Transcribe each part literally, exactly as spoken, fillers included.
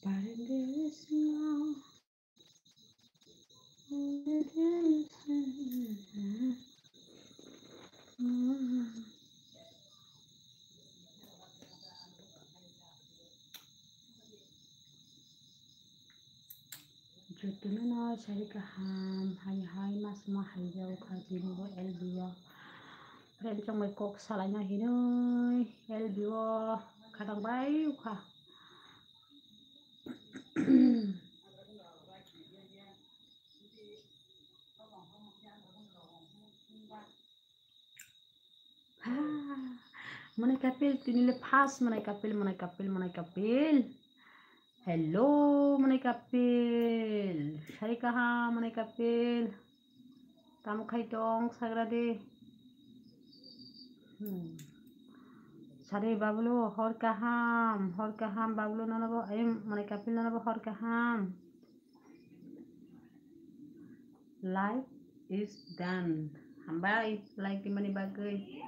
Jotono no sari kaham, hai hai mas ma hai jao kha tini bo L B o. Friend chong bai kok salai na hinoi L B o khadang bai ukha. Mwnai kapil, tini le first mwnai kapil, mwnai kapil, mwnai kapil. Hello, mwnai kapil. Sari kaham, mwnai kapil. Tamo khai tong, sagra de. Hmm. Sari bablu, hor kaham, hor kaham, bablu nono bo, ay, mwnai kapil nono bo hor kaham. Like is done. Hambai, like di mani bagwi.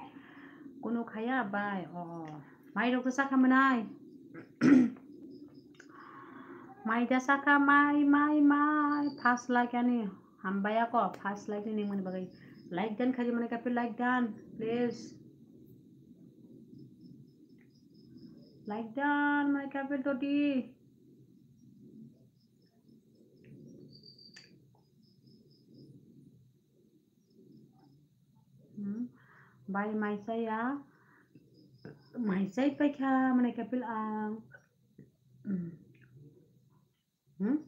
Kunu khaya bai, oh. Mai rok sa kha mwnai. Mai da sa kha, mai, mai, mai. First like ani. Hambai ako, first like ni mani bagwi. Like done khaji mani kapil, like done, please. Like done, mani kapil dodi. Hmm. Bai mai chaya. Mai chai paikha mwnai kapil ang. Hmm. Hmm?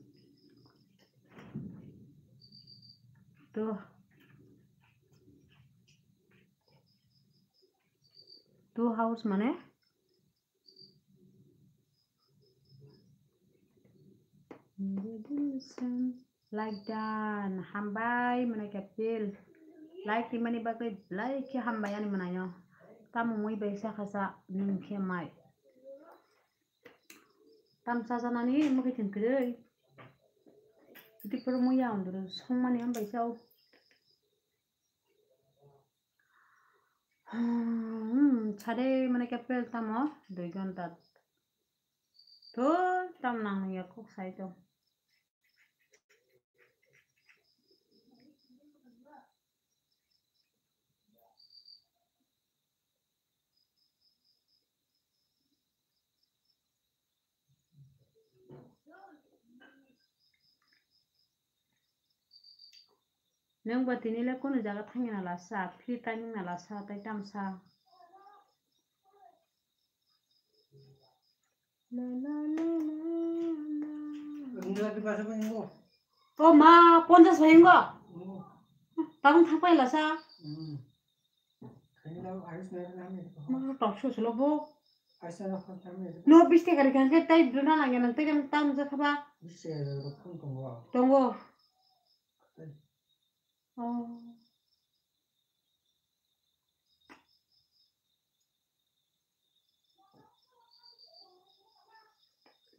To. Two house mane? Like done. Hambai mwnai kapil. Like di mani bagwi belai khe hambai ani mwnaino. Tamo mui bai sa kha sa nwng khe mai. Tam sa sa nani mukhe thwng kwrwi. Tei poro mui ya unduru songmani hambai sao. Hmm, sade mwnai kapil tamo dui ghonta. To tam nang ya kok sai to. Nwng bo tini le kunu jaga thangya na lasa, free time na lasa, tai tamsa. O ma, ponchas bai hingo. Tabung thangpai lasa. Ma, tok su sulo bo. No, bis taka rikha khe tai duna langya nang tai tam ja khaba. Tongo. Oh.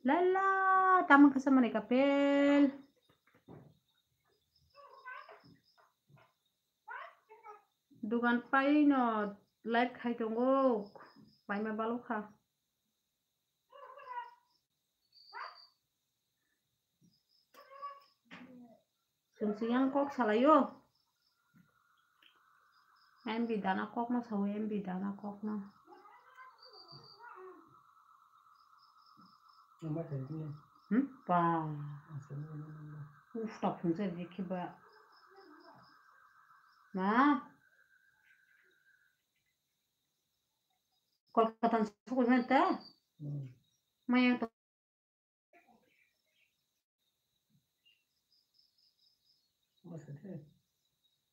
Lala, tamo khe samani kapel. Dugan pai no live khai tongo, paima balokha. Chwng se yang kok salaio. M B dana kokno sao, M B dana kokno. Hmm? Ba. Uf, ta phunsa dikhi ba. Ma. Kolkata sukul menta. Maya to.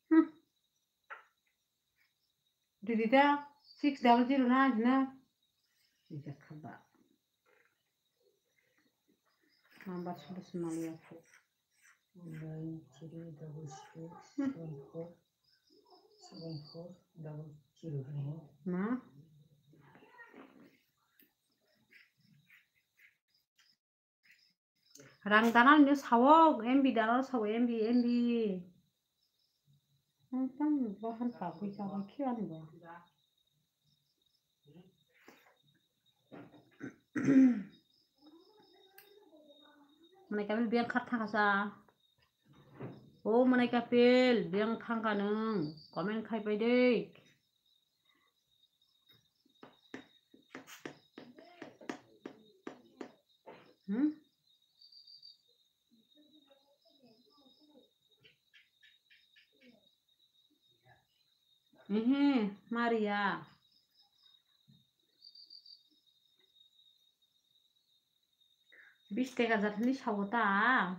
Hmm. Didi da six double zero na na. Ija khaba. Number sudah semali aku. Nine three double six seven four seven four double zero. Ma. Rang dana ni sao, M B dana sao, M B, M B. Ang tang bo han pa pui cha ba khi ani ba. Mwnai kapil biyang khar thangkha sa. O mwnai kapil biyang thangkha nwng. Comment khai pai de. Hmm? Ehe, Maria. Bis taka jathani sawo ta?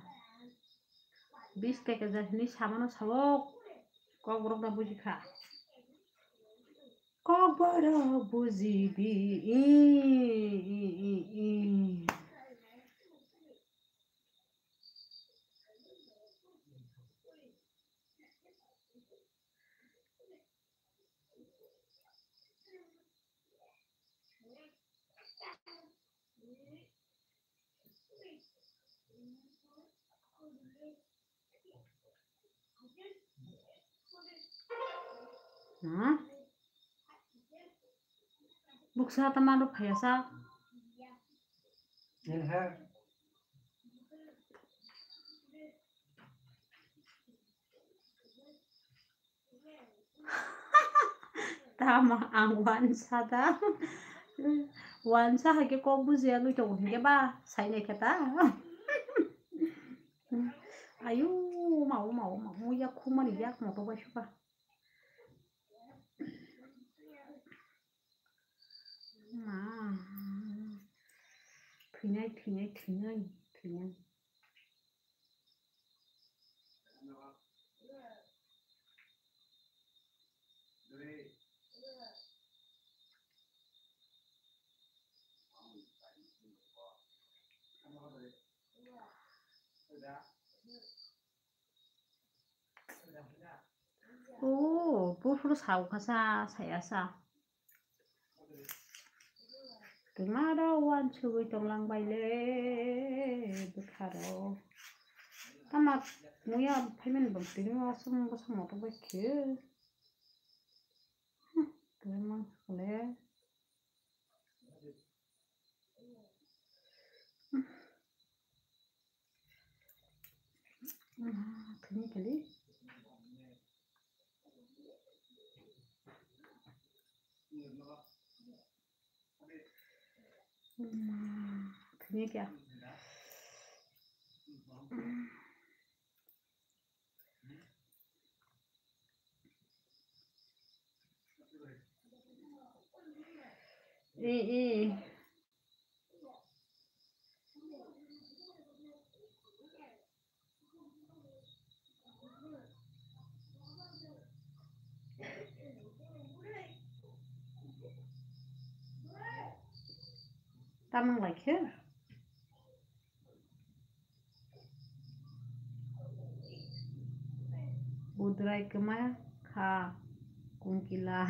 Bis taka jathani samano sawo. Kokborok da buji kha. Kokborok buji di. I, i, i, i. Hmm? Buksa tama rok phaiya sa. Tamo ang wansa da. Wansa hai khe kok bujiya lwi tongo hinkhe ba sai nai khe ta. Ayu, mau, mau, mau, muya khumani yak moto bai suka. Ma. Thwinai, thwinai, thwinai, thwinai. O, buphuru saukha sa, saya sa. Twmaro uansugwi tonglang bai le bwkharo. Tama muya phaimani bo tini aswk bwswk moto bai khe. Hmm, tongmang le. Thwngwi kali. Thwngwi kya. E, e. Tamang lai khe. Budrai kwma kha kungkila.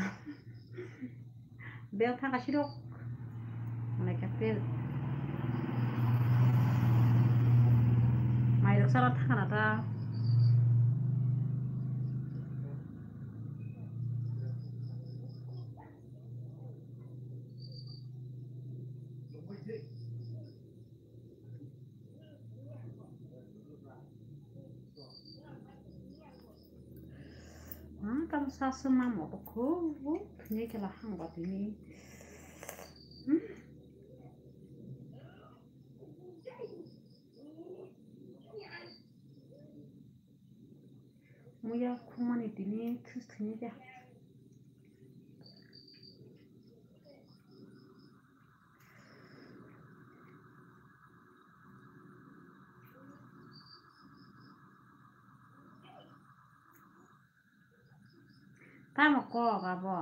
Bel thaka sirok. Mane kapel. Mairok sara thaka na ta. Ah, tamo sa sema mo to kho, thini kela hang ba tini. Hmm? Muya khumani tini thus thini kya. Tamo kok abo?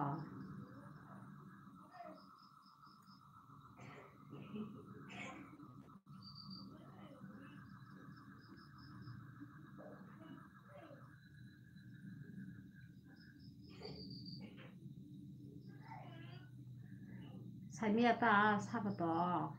Saimia ta sabato.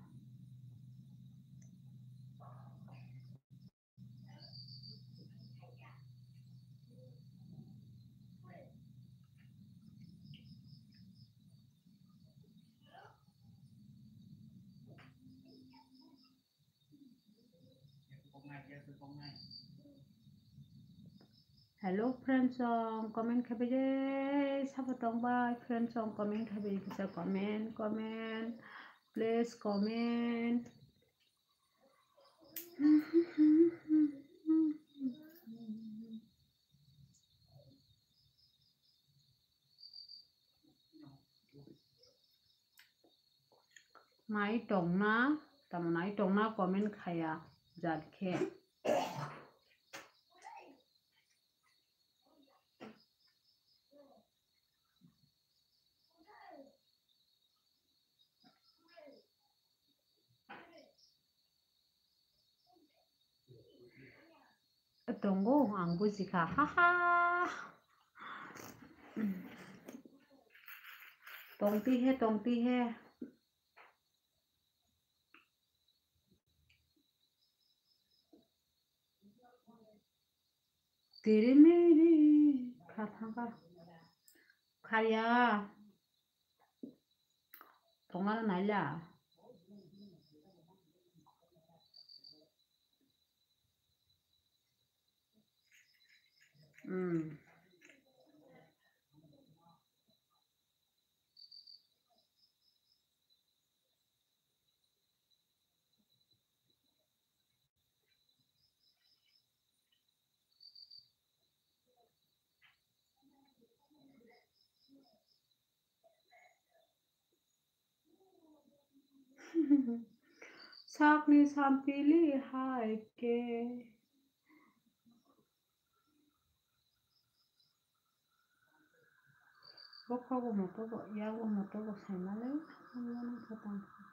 Hello friends song, comment khabai de, sabo tong bai friends song, comment khabai kisa comment, comment, please comment. Nai tongna, tamo nai tongna comment khaya jat khe. Tongo, ang bujikha, haha. Tongpi he, tongpi he. Tiri miri kha thangkha. Khaya. Tongmano naila. Hmm. Sakni sampili hai khe. Bokhogo motobo, yago motobo saimale, ang uanw khe tangkha.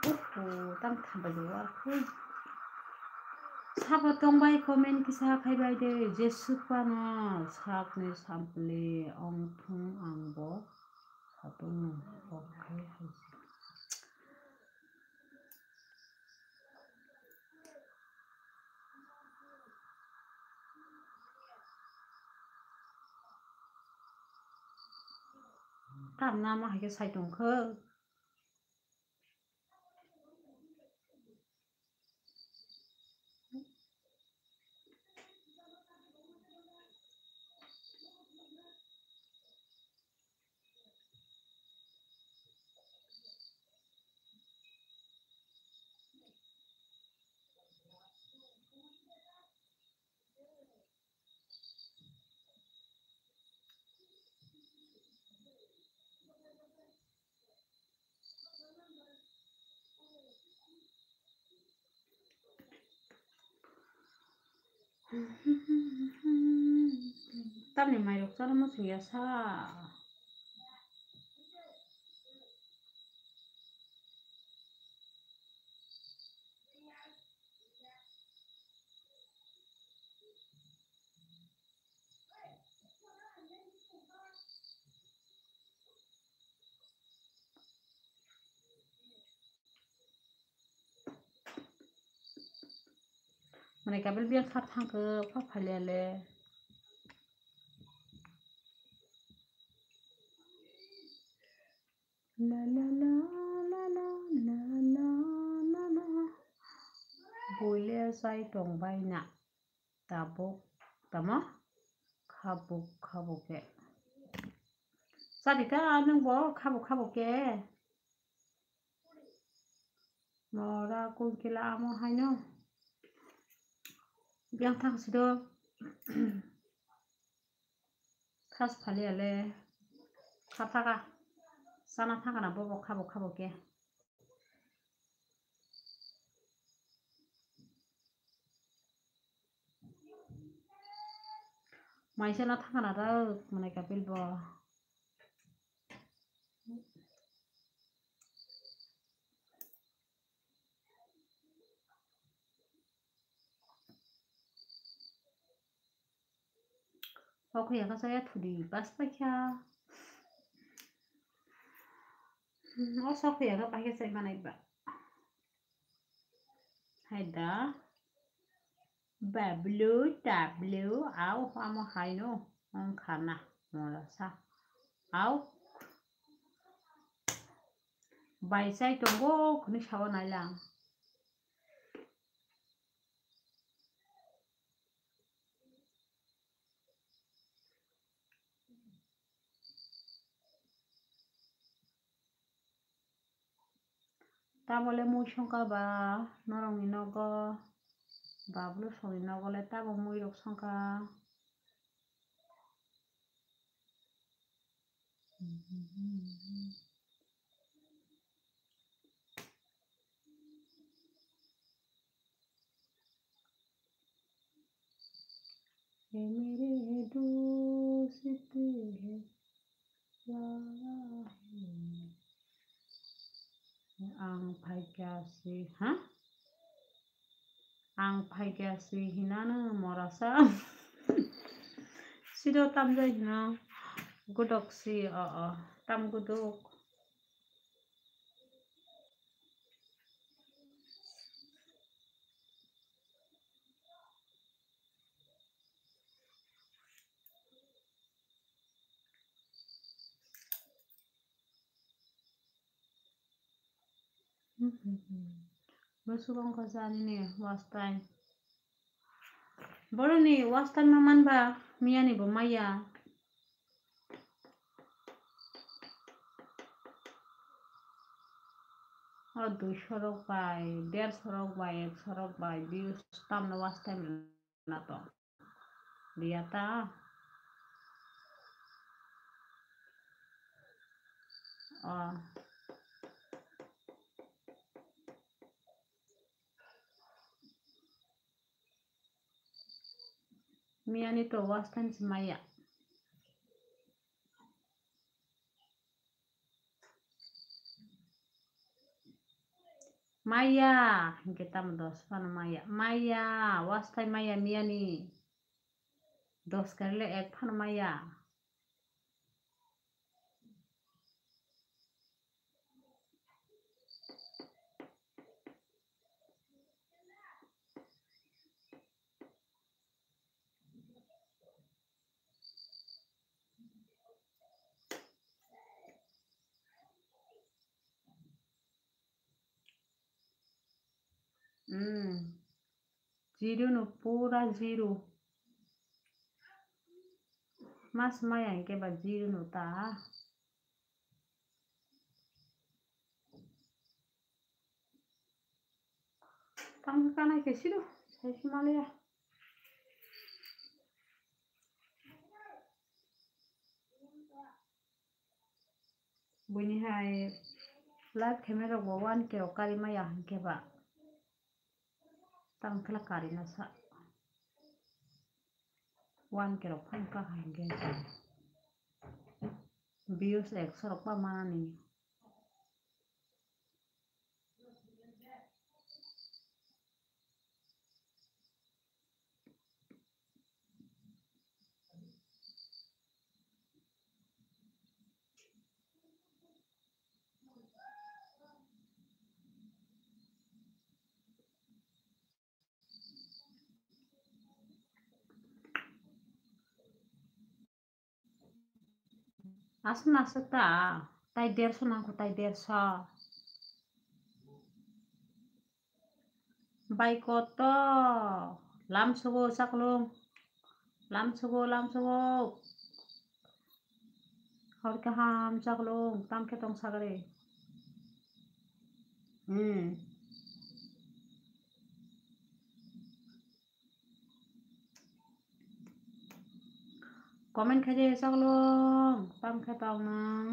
Oho, tang thambai de warkhu. Sabo tongbai comment kisa khaibai de, Jesu pano sakni sampli ong thung ang bo satung bo khai hai. Tamna ma hai khe sai tong kho. Tamni mairok chana muchungya sa. Mane kabil biang kha thang khe kha phalia le. La la la la la la la la la. Buile sai tong bai na. Tabuk tamo khabuk khabuk khe. Chadi ta nwng bo khabuk khabuk khe. Mora kunkila amo haino. Biang thang sido. Khas phalia le. Kha thaka. Sana thaka na bobo khabuk khabuk khe. Maisa na thangna rw mwnai kapil bo. O khuya khe chaya thudi, bas paikha. Hmm, o sok khuya khe paikha chai manai ba. Hai da. Bablu, tablu, au, amo haino wngkha na, morasa. Au. Bai chai tongo, khuni sao nailang. Tabole mui songkha ba norokni nogo, Bablu songni nogo le tamo mui rok songkha. ये मेरे दोस्त है, प्यारा है। Ang phaikha si, ha? Ang phaikha si hinano morasa. Sido tamjai hino. Gudok si, o, o. Tam gudok. Bwswk wngkha janini watch time. Boroni watch time ma manba miyani bo maya. O dui sorok bai, der sorok bai, ek sorok bai, views tamno watch time na to. Dia ta. O. Miyani to watch time se maya. Maya, hinkhe tamo dos phano maya. Maya, watch time maya miyani. Dos karile ek phano maya. Hmm. Zero no, pura zero. Mas maya hinkhe ba zero no ta. Tamo kana khe siro, sai sumaliya. Buini hai live camera bo one K rok kari maya hinkhe ba. Tamo khe la kari na sa. One K rok phano ka hai hinkhe. Views ekso rok ba manani. Aswk na aswk ta, tai derso nangkho, tai derso. Bai koto, lamsogo chaklung, lamsogo, lamsogo. Hor kaham chaklung, tam khe tong sagre. Hmm. Comment khaidi chaklung, tam khe tong nang.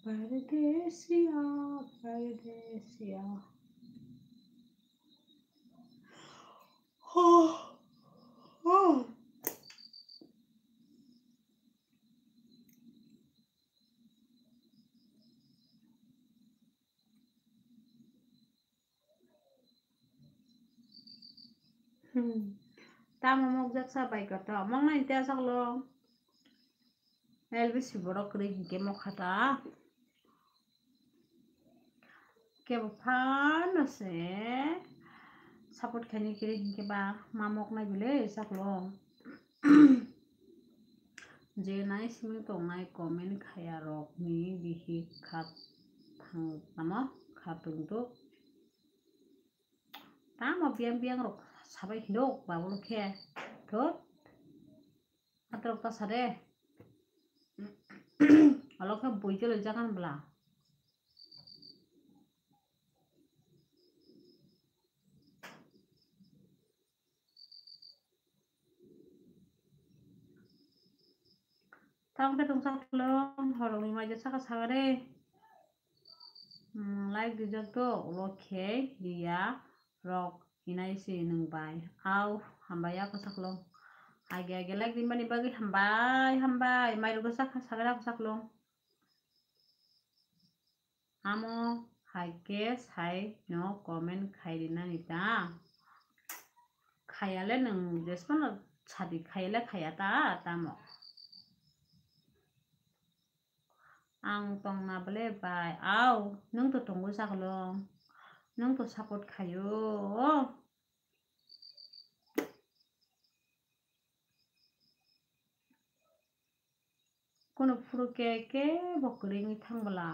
Pardesiya, pardesiya. Hmm. Tamo mokjak sa bai koto. Moknai te asok lo. L B C borok kwrwi hinkhe mokha ta. Kebo phano se support khaini kwrwi hinkhe ba ma moknai bile asok lo. Je nai simi tongnai comment khaya rokni bihik kha thang tamo kha tongtok. Tamo biyang biyang rok sabai hinok babolo khe. Thot. Atrok ta sare. Alo khe boi jole jagan bla. Tamo khe tongsa khulung, horoknwi maija saka saka re. Hmm, like rijak do, ulo khe riya rok hinai se nwng bai. Au, hambai ya kwsa khulung. Age age like rimani bagwi hambai, hambai. Mai rwgwi saka saka re kwsa khulung. Amo hai khe sai no comment khai rinani ta. Khayale nwng jesphano sadi khayale khaya ta tamo. Ang tongna bole bai, au, nwng to tongo saklong, nwng to support khayo. Kono phuru khe kebo kwrwi wngwi thang bwla,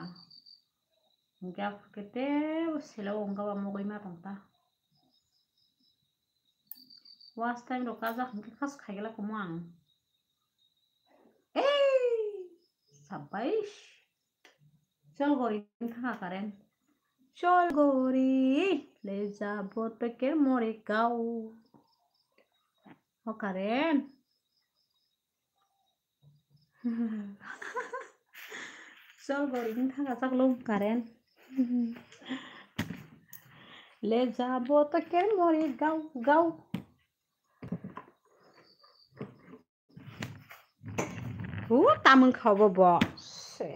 hwnkhe aphuru khe teibo selo wngkha ba mogwi ma tong ta. Watch time rok kajak hwnkhe khas khaigala kumo ang. Ei! Sabais! Chol gori wngkha current. Chol gori le jabo to ke mori gao. O current. Chol gori wngkha saklong current. Le jabo to ke mori gao gao. Hu tamung khabo bo. Se.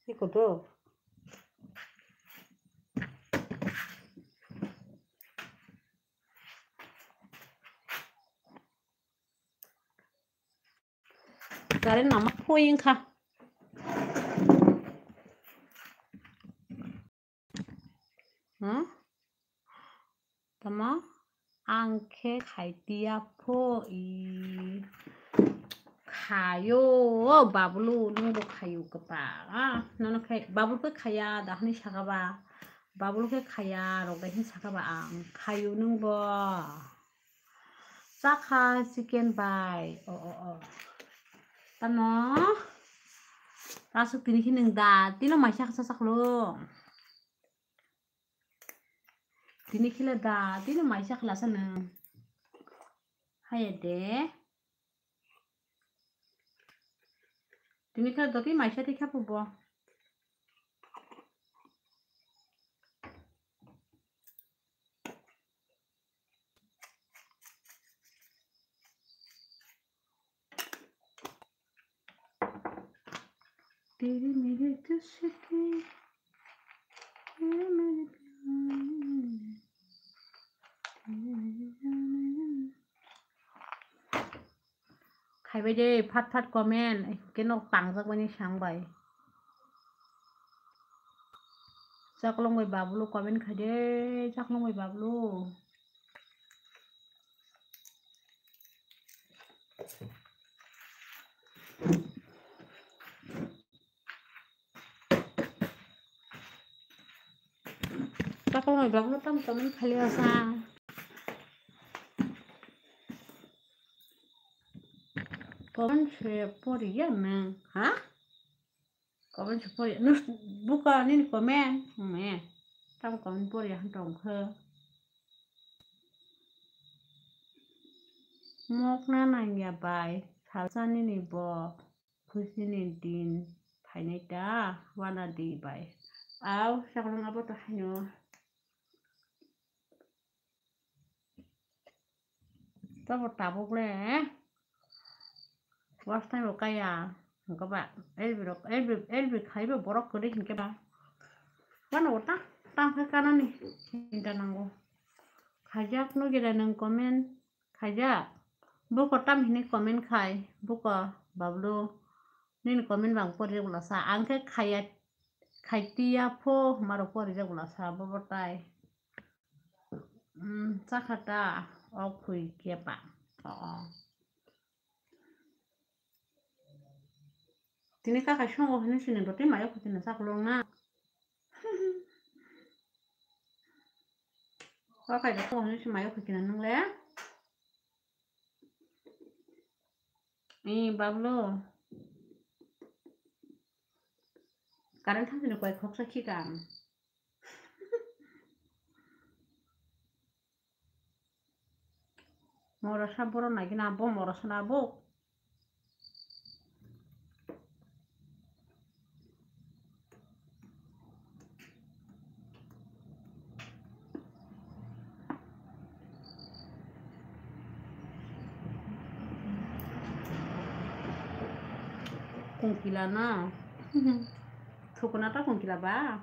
Iko do. Current nama phoying kha. Hmm? Tama ang khe khai tiya pho i khayo babulu nungbo khayo kapa. Ah, nono khai babulu khe khaya da hwnwi saka ba. Babulu khe khaya rok da hwnwi saka ba ang khayo nungbo. Chakha chicken bai. O, o, o. Tamo. Aswk tini khe nwng da. Tino maisa khe cha chakhlo. Tini khe le da. Tino maisa khe lasa nwng. Haya de. Tini khe doti maisa tikha pubo. तेरे मेरे रिश्ते, तेरे मेरे प्यार, तेरे मेरे जाने। Khaibai de phat phat comment, keno tangjak bani sang bai. Chaklong bai babulu comment khai de, chaklong bai babulu. Chaklong bai babulu tam comment khai liya sa. Comment se pori ya nang, ha? Comment se pori, nus buka nini comment, me. Tam comment pori ya tong khe. Mokna nangya bai, salsa nini bo khusini din phainai ta, wana di bai. Au, chaklong abo to haino. Tabo tabuk le. Watch time bo kaya. Hwnkhe ba, L B rok, L B, L B khaibo borok kwrwi hinkhe ba. Wano bo tang, tang khe kanani hinta nango. Khaijak nugwira nwng comment khaijak. Buko tam hini comment khai, buko Bablu nini comment bang pori rwgwlasa. Ang khe khaiya, khaitiya pho hwnba rok pori rwgwlasa bobo tai. Hmm, chakha ta, o khwi kepa. O, o. Tini kakai songo hwnwi sini dotwi mayo kho tini chakolong na. Kakai da songo hwnwi sini mayo kho tini nwngle. Ee, Bablu. Current thang tini koi khoksa khikang. Morasa borok naikhe na bo morasa na bo. Kungkila na. Thukuna ta kungkila ba.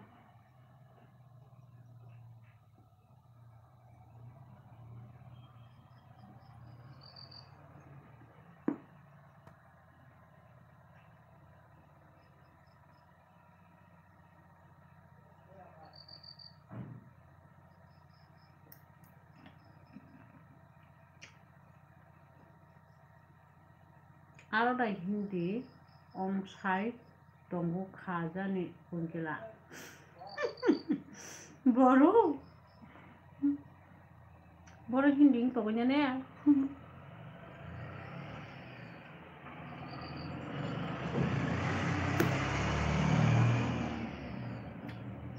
Aro dai Hindi om sai tongo kha jani kungkila. Boro. Boro Hindi wng tongwi nane.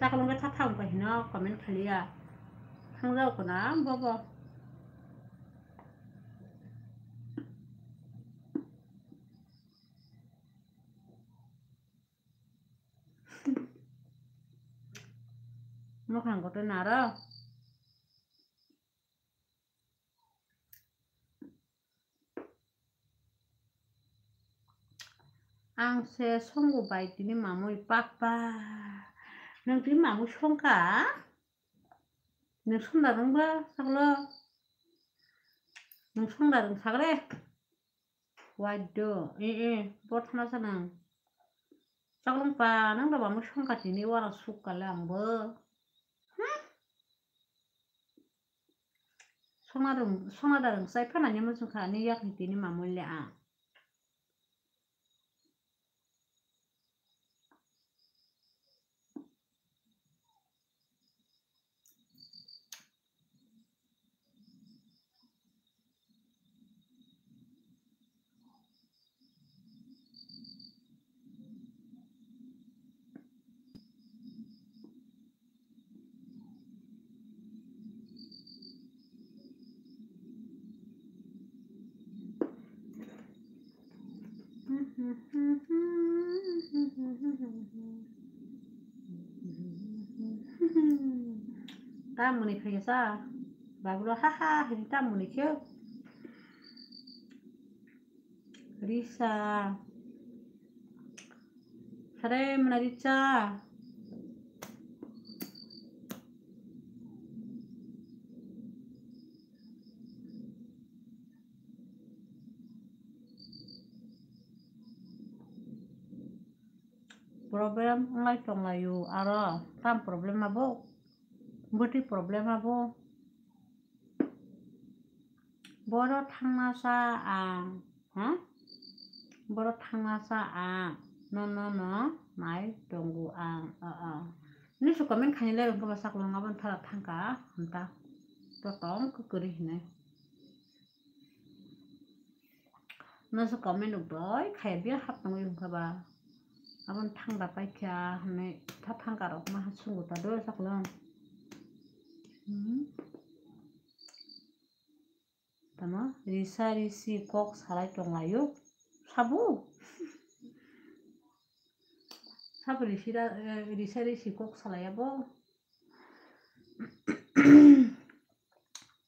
Chakolong khe tha thang pai hino comment khaliya. Thang jao kona bobo. Mwkhang kotor naro. Ang se songo bai tini mamui pakpa. Nwng tini mamui songka? Nwng songda rwngba saklo? Nwng songda rwng sakre? Waidw, e, e, bo thana sanang. Chaklong pa, nang da bamwi songka tini wara sukka le ang bo. Hmm? Songna rwng, songna da rwng chai phana ni muchung kha ni yak ni tini mamui le ang. Tamoni khaisa bagro ha ha hini tamoni khe. Risa. Sare mwnai risa. Problem wnglai tonglaio, aro tam problem abo? Bwtwi problem abo? Boro thangna sa ang, ha? Boro thangna sa ang, no, no, no, nai tongo ang, a, a. Nini se comment khainai le wngkha ba saklong aboni thara thangka, hamta. To tong kwrwi hinai. No se comment rok doi khaya biya hap tongwi wngkha ba. Aboni thangda paikha hinai tha thangka rok ma ha sungo ta do saklong. Hmm. Tamo risa risi kok salai tonglaio. Sabu? Sabu risi ra, eh, risa risi kok salai abo?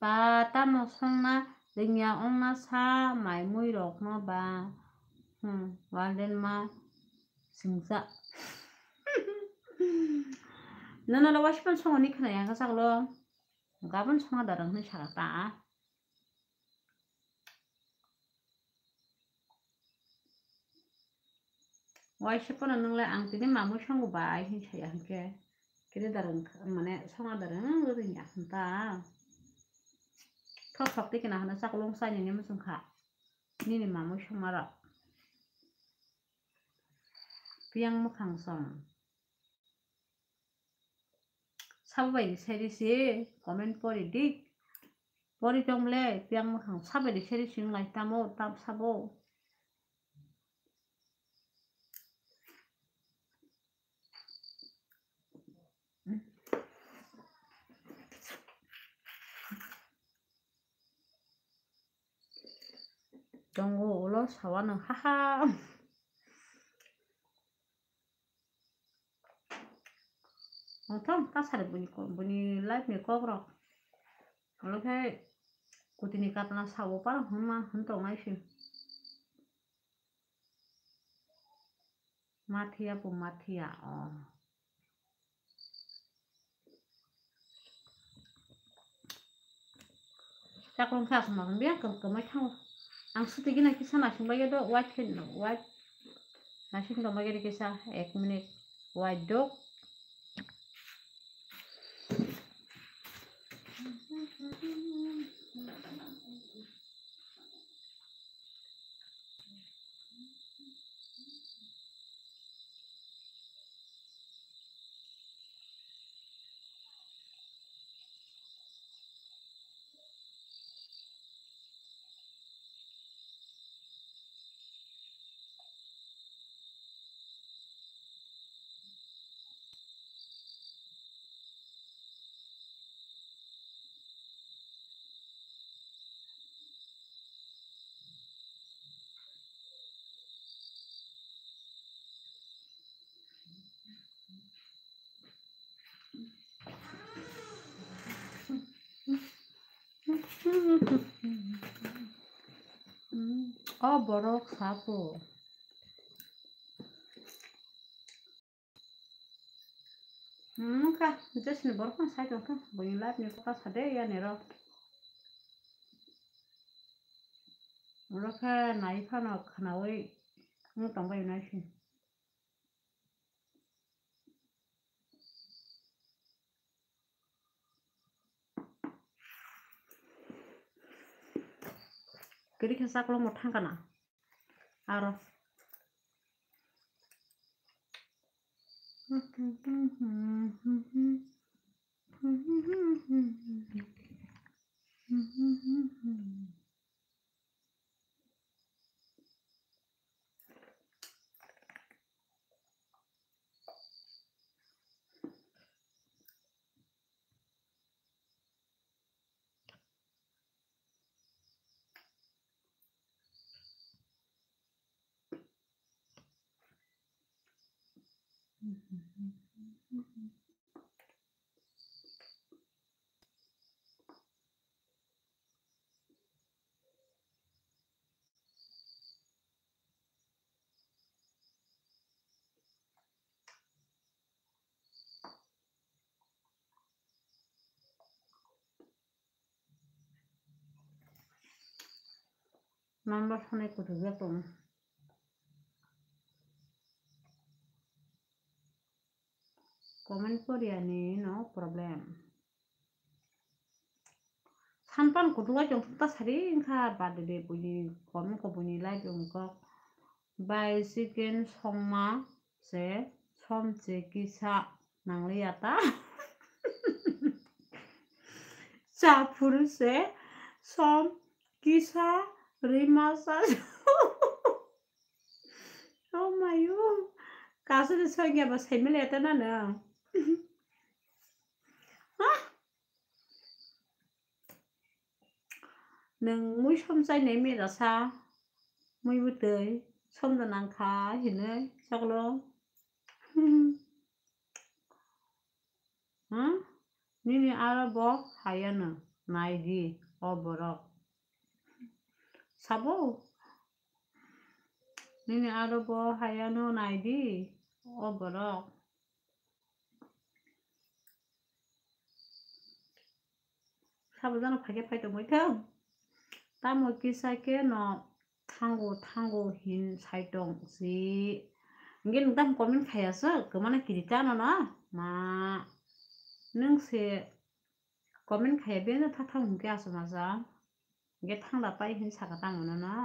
Pa tamo songna rwngya ongna sa mai mui rokno ba? Hmm, walden ma singsa. Nono le waispan songo ni khna yang ka saklo. gabon songna darang hinwi saka ta. Waisa phano nwngle ang tini mamwi songo bai hin saya hinkhe. Kini darang mane songna darang wngwi ya hinta. Thok thok tei kena hwnwi chakolong chainani muchung kha. Nini mamwi songmarok. Piyang mwkhang song. Sabo bai di seri si comment pori di. Pori tong le piyang mwkhang sabo bai di seri si wng lai tamo tam sabo. Tongo ulo sawa nang haha. Nongthong ta sari buni ko-, buni life ni kok rok. Ulo khe kutini katna sawo para hwnma hwn tong nai si. Mathiya po mathiya o. Chaklong khe aswk ma hwnwi ang kwmai thango. Ang swtwi gina kisa naising bai do, wait khe, wait. Naising tong bai kisa ek minute wait do. O borok sapo. Hmm, ka, jesni borok phano sai tongkha, buini life ni kok sade yani ro. Oro khe nai phano khwnaui wng tongbai nai si. Kwrwi khe chakologmo thang kana aro. Number phone kuthukjak tongo. Comment poriya ni no problem. Sanpan kuthuk ai tong ta sari wngkha bad de buini comment ko buini life wngkha. Bai chicken songma se som che kisa nangliya ta. Chaphuru se som kisa rima sa. Oh my God. Kasu de songya ba saimile ta na na. Ha? Nwng mui som chainai mera sa, mui bwtwi som da nang kha hinwi choklo. Hmm? Nini aro bo hayano nai di o borok. Sabo? Nini aro bo hayano nai di o borok. Abo jano phaikhe phai tongwi thung. Tamo kisa khe no thango thango hin sai tong si. Hingke nwng tamo comment khaya se, kwmana kiri tano na? Ma, nwng se comment khaya biyano thathang hwnkhe aswk masa. Hingke thangla pai hin saka tamo nono.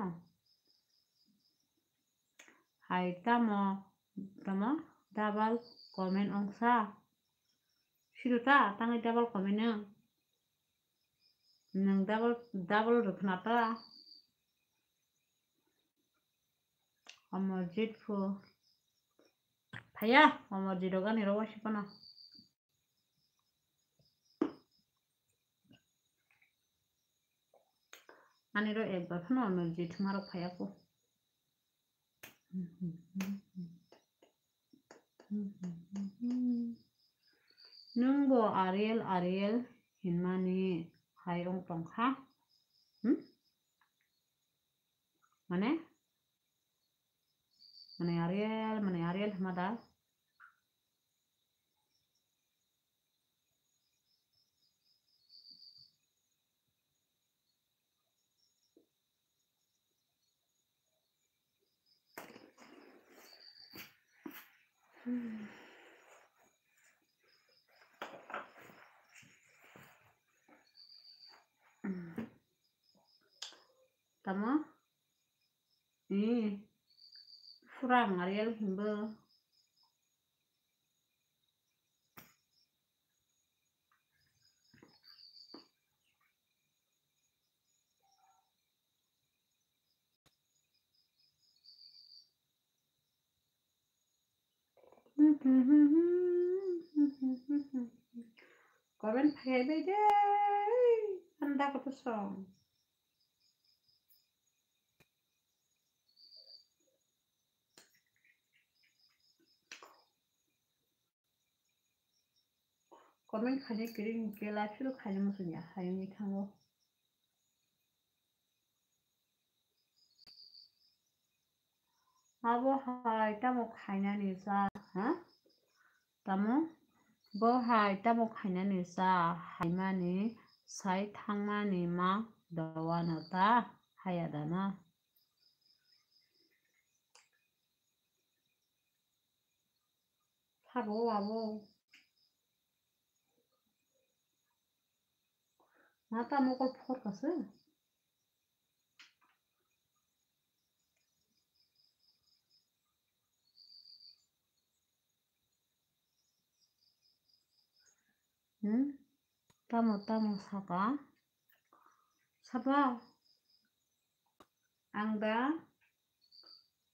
Hai tamo, tamo double comment ongsa. Sido ta, tangwi double comment nwng. Nwng double, double rwkhna ta. Amarjit pho. Phaya, Amarjit rok ani rok wasi phano. Ani rok ekbar phano Amarjit marok phaya pho. Nwng bo Ariel, Ariel hinmani hai wng tongkha. Hmm? Mane? Mane Ariel, mane Ariel hima da? Tamo? Ee, furang Ariel himbo. Comment phaibai de, anda koto song. Comment khaina kiring kela phiro khaina muchungya hayungni thango. Abo hai tamo khainani cha, ha? Tamo? Bo hai tamo khainani cha, haimani, sai thangmani ma dowano ta, haya dana. Sabo abo. Mata mokol phor kasa. Hmm? Tamo tamo saka. Sabo. Ang da.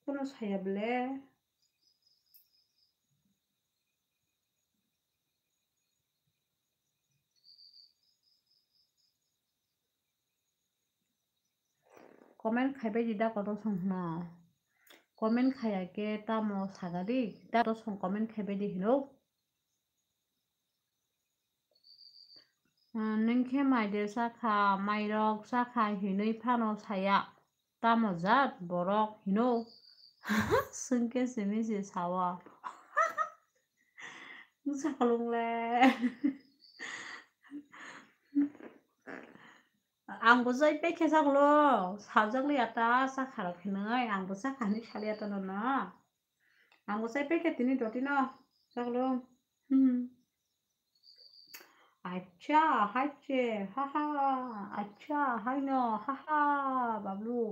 Kono saya bele. Comment khaibai di da kotor song hwno. Comment khaya khe tamo saga di. Da kotor song comment khaibai di hino. Ah, nwng khe mai de chakha, mairok chakha hinwi phano saya. Tamo jat borok hino? Swngkhe simi se sawa. Sakolong le. Ang bo jai pekhe saklo, sajak liya ta, sakharok hinwi, ang bo sakha hinwi saliya ta nono. Ang bo jai pekhe tini dotino, saklo. Hmm. Acha, haiche, haha, acha, haino, haha, bablu.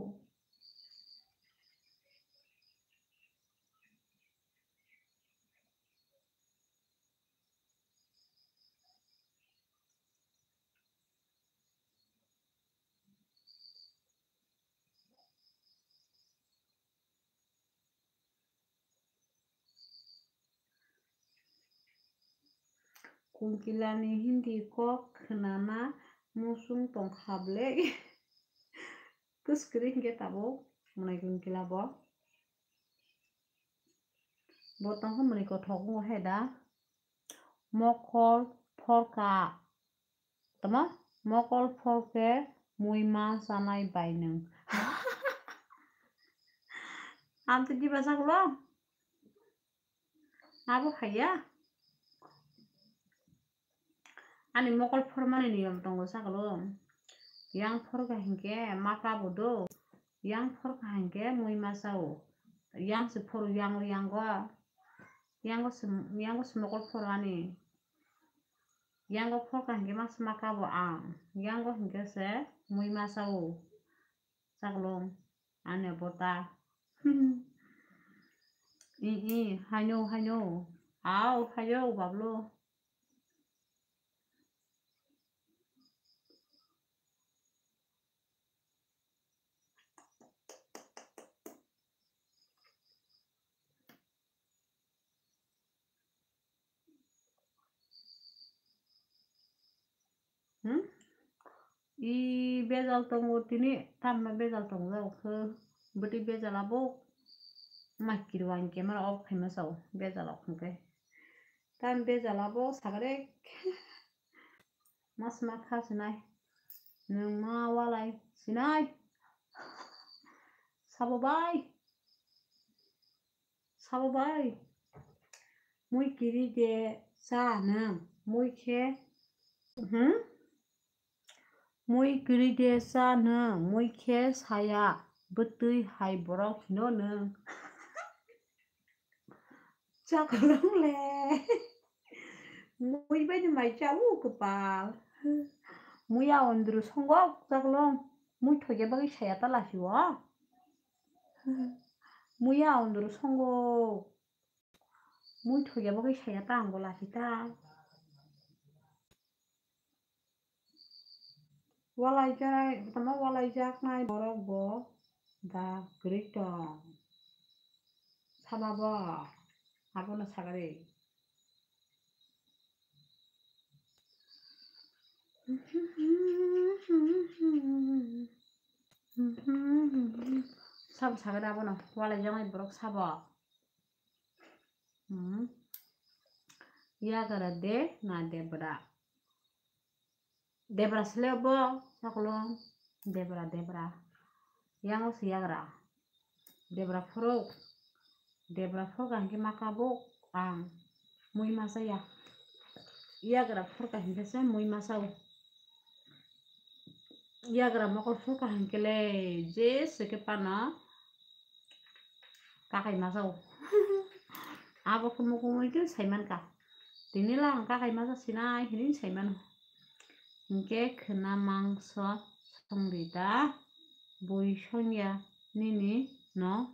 Kunkilani Hindi kok khwnana muchung tongkha ble. Kwskwrwi hinkhe tabuk mwnai kunkila bo. Bo tongkha mwnai kothok wngo hai da. Mokol phorkha. Tamo? Mokol phorkhe muima chanai bai nwng. Ang twi diba saklo? Abo haiya? Ani mokol phormani niyom tongo sakalo. Yang phorkha hinkhe ma kabo do. Yang phorkha hinkhe mui ma sao. Yang se phoro yango yango. Yango se, yango se mokol phoro ani. Yango phorkha hinkhe ma se ma kabo ang. Yango hinkhe se mui ma sao. Chaklong, ani bota. I, i, haino, haino. Au, hayo, bablo. Hmm? I bejal tongo tini, tamno bejal tongo khe, bwtwi bejal abo, ma kiri wang camera off khaima sao, bejal ok hwnkhe. Tam bejal abo sagrek, mas ma kha sinai, nwng ma walai sinai, sabo bai. Sabo bai, mui kiri de cha nwng, mui khe, hmm? Mui kiri de cha nwng, mui khe saya, bwtwi hai borok hino nwng. Chakolong le. Mui bai ni mai cha u kwpal. Mui a ondru songo chakolong. Mui thoge bagwi saya ta lasi o. Mui a ondru songo. Mui thoge bagwi saya ta ang bo lasi ta. Walai jai, tamo walai jaknai borok bo da kwrwi tong. Sama bo, abono sagari. Sabo sagari abono, walai jaknai borok sabo. Hmm. Yagra de na debra. Debra sele bo, chakolong. Debra, debra. Yango se yagra. Debra phorok. Debra phorok hinkhe ma kabo ang. Mui ma chaya. Yagra phorok hinkhe se mui ma chao. Yagra mokol phorok hinkhe le je se khe pano. Kakai ma sao. Abo khe mukumui khe saimankha. Tini lang kakai ma sa sinai hinwi saimano. Hinkhe khwna mangso songdi da, bui songya nini no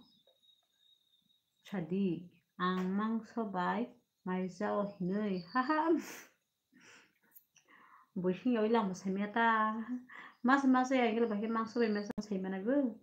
sadi. Ang mangso bai mai jao hinwi. Haha. Bui songya oi lang bo saimaya ta. Mas mas ya gele bai khe mangso bai masa saimana bo.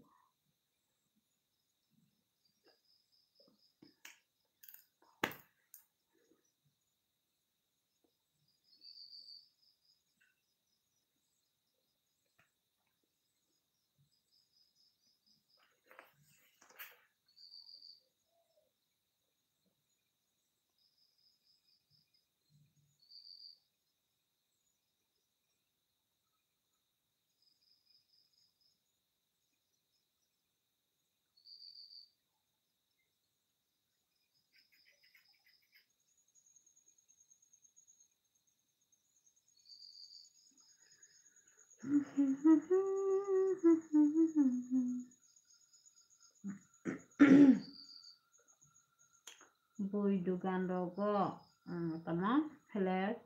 Bui dugan rogo, um, tamo flag,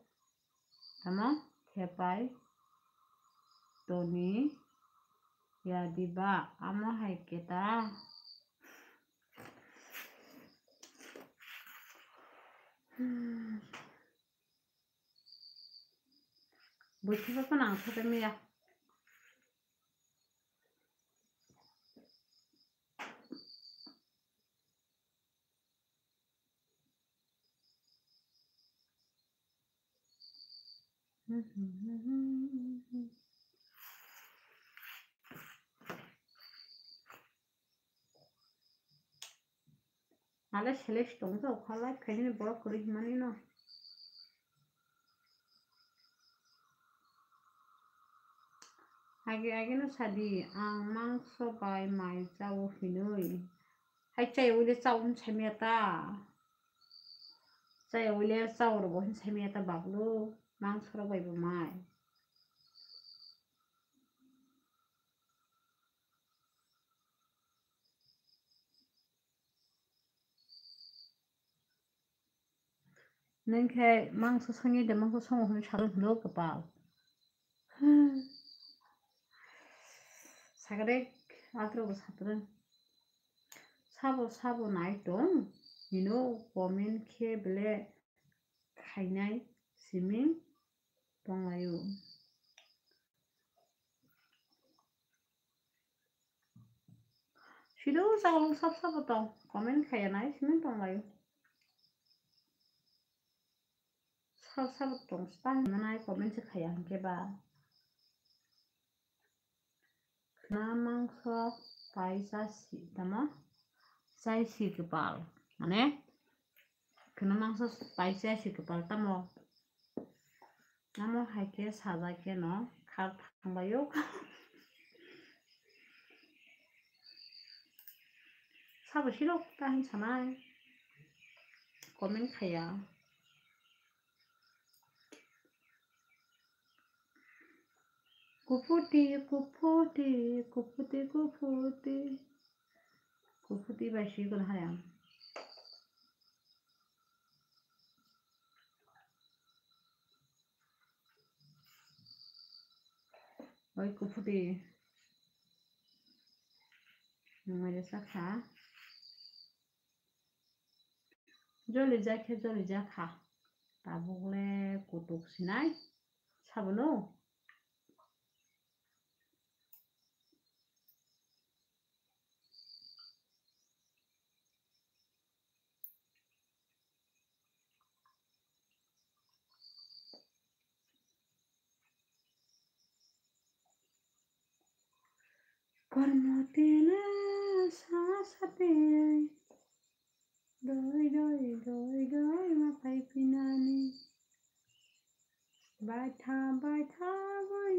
tamo khepai toni ya diba, amo hai khe ta. Bui thiba phano ang thotoi maya. Ale sele se tong kha, live khainani borok kwrwi hwnmani no. Age age no sadi, ang mangso bai mai chao hinwi. Hai chaya wile chao hwn saimaya ta. Chaya wile chao rwbo hwn saimaya ta baglo. Mangsorok bai bo mai. Nwng khe mangso songwi de, mangso songo hwnwi salo hwno kwpal. Sakrek atrobo satrwng. Sabo sabo nai tong hino comment khe bele khainai siming tonglaio. Silo chalo sab sabo tong comment khaiya nai siming tonglaio. Sab sabo tong stan manai comment se khaiya hwnkhe ba. Khna mangso pai chasi tamo? Chaisi kwpal. Mane khna mangso pai chaisi kwpal tamo? Amo hai khe sajak khe no khar thanglaio. Sabo sirok ta hin sanai comment khaiya. Kuphuti, kuphuti, kuphuti, kuphuti. Kuphuti bai swi gwnang hai ang. Oi kuphuti. Nwng bai rwchap kha. Joli jak khe joli jak kha. Tabuk le kutuk sinai. Sabono. Kormo tila sa sa twi. Doi, doi, doi, doi, ma pai pinani. Baitha, baitha, bai.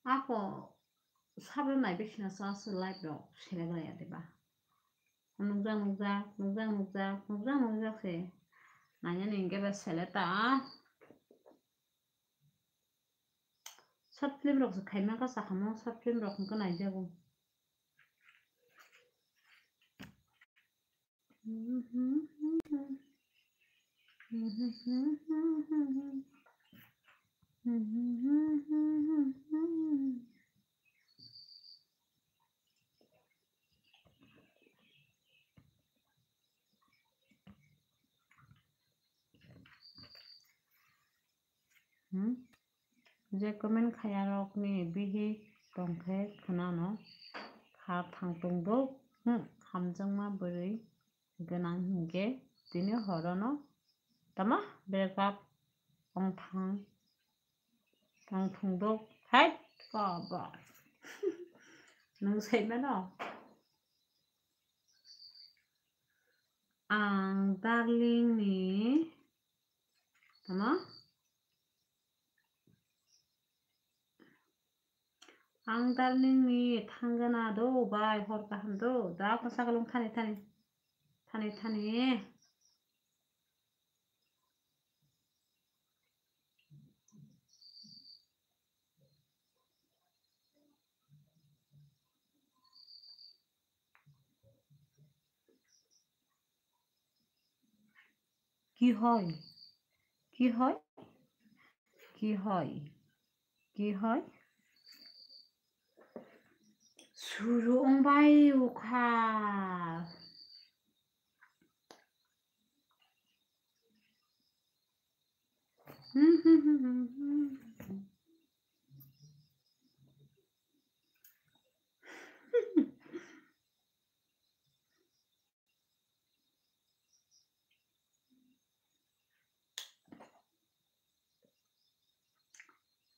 Ako sabra naibe sina sa se live rok selek raya deba. Nukjak, nukjak, nukjak, nukjak, nukjak, nukjak se. Nanya ni hingke ba sele ta. Short film rok se khaima ka sakamo, short film rok hingke naijago. Hmm? Je comment khaya rok ni bihik tong khe khwnano kha thang tong do, hmm, hamjakma bwrwi gwnang hinkhe tini horono tama break up ong thang, ong thung do, hai kobo. Nwng sai mano? Ang darling ni, tama? Ang darling ni thangana do bai hor kaham do. Da ko sagalong thani thani. Thani thani. Kihoi, kihoi, kihoi, kihoi. Suru ongbai ukha.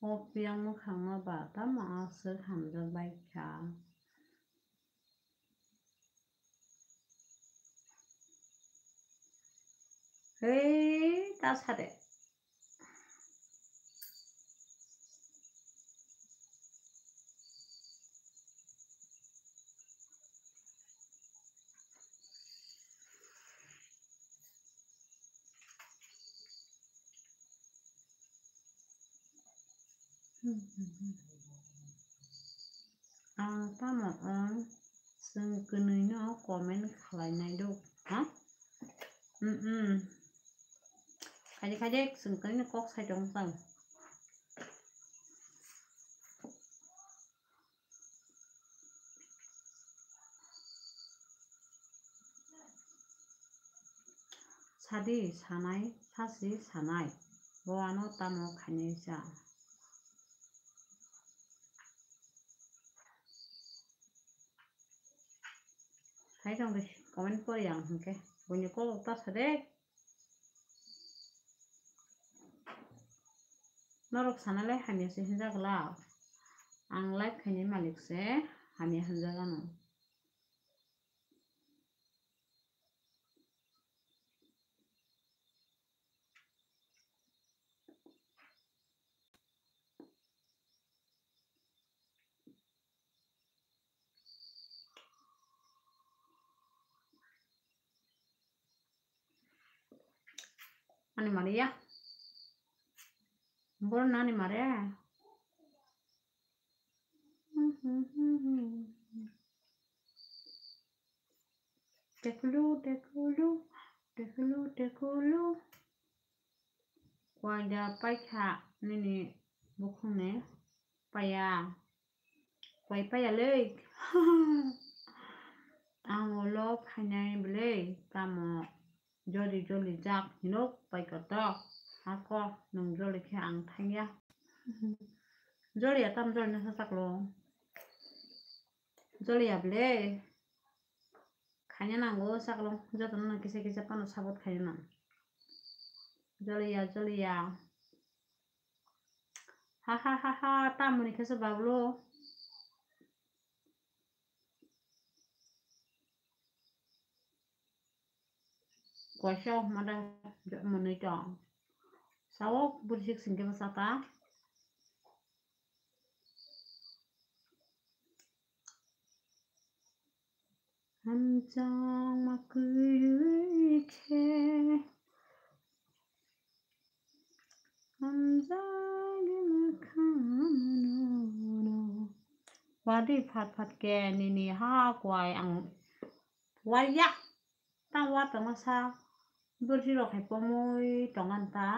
O piyang mwkhangno ba tamo aswk hamjak bai kha. Hei, ta sade. Ang tamo wng chwng kwnwi no comment khlai nai do, ha? Mm, mm. Khaide khaide chwng kwnwi no kok sai tong tang. Sadi sanai, sasi sanai, bo ano tamo khainai cha. Sai tong de, comment pori ang hwnkhe, buini kok ta sa de. Norok sanalai hamya se hinjak la. Ang live khainai malik se hamya hinjak ano. Ani mare ya. Bor nani mare. Tekulu, tekulu, tekulu, tekulu. Kwai da paikha nini bukhungni paya. Kwai paya le. Ang ulo phainai bwle tamo joli joli jak hinok paikha to. Hako nwng joli khe ang thangya. Joli ya tam joli nasa saklo. Joli ya bwle. Khaina nango saklo jotono kisa kisa phano support khaina nang. Joli ya, joli ya. Ha ha ha ha, tamoni khe se bablo. Koisa mada mwnwi tong. Sao bursik singke bwsa ta. Hamjakma kwrwi khe hamjagwi mwkhang mano. Wadi phat phat khe nini ha kwai ang waya. Tang wa tongma sa borsi rok hai pomoi tongan ta.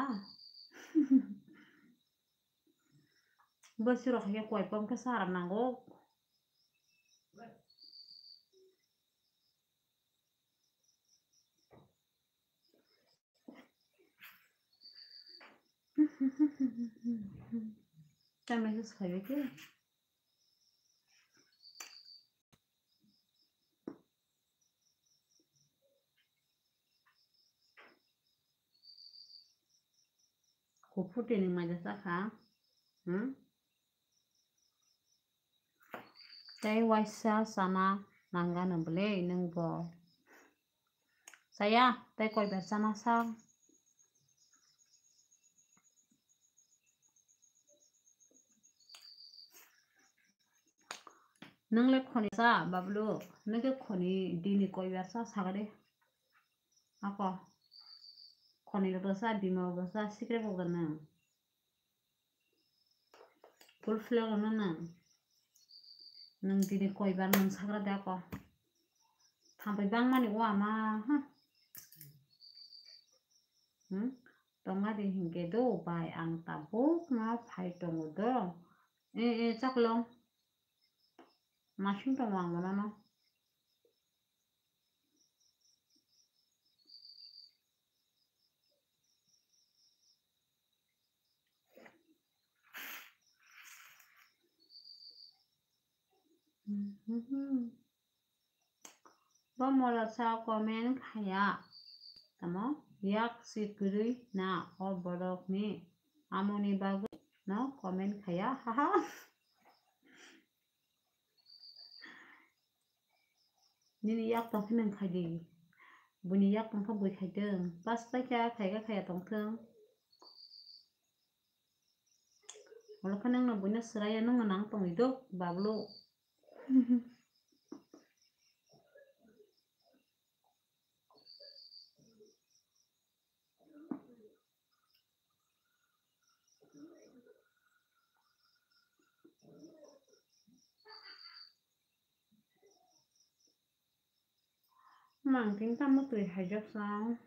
Borsi rok hai kwai pom khe sa ram nango. Tamo khe sai bai khe. Kuphur tini maida chakha. Hmm? Tei waisa chana nangano bwle nwngbo. Chaya, tei koibar chana sa. Nwng le khoni sa, Bablu, nwng khe khoni dini koibar sa sagade. Ako, khoni rok sa, bima rok sa, sikre rok nwng. Full flag no nwng. Nwng dini koibar nwng sagra de ako. Thampai bangmani o ama, ha. Hmm? Tonga di hinkhe do bai ang tabuk ma phai tongo do. E, e, chaklong. Masing tongo ang bonono. Bo molo sa comment khaya. Tamo yak si kwrwi na o borok ni amoni bagwi no comment khaya. Haha. Nini yak tong khe nwng khai di. Buini yak tong khe bui khai tong. Pass pai kha, khai kha, khaya tong thung. Olo khe nwng no buino swraiya, nwng no nang tongwi do, Bablu. Mang tin tamo twi haijak sang.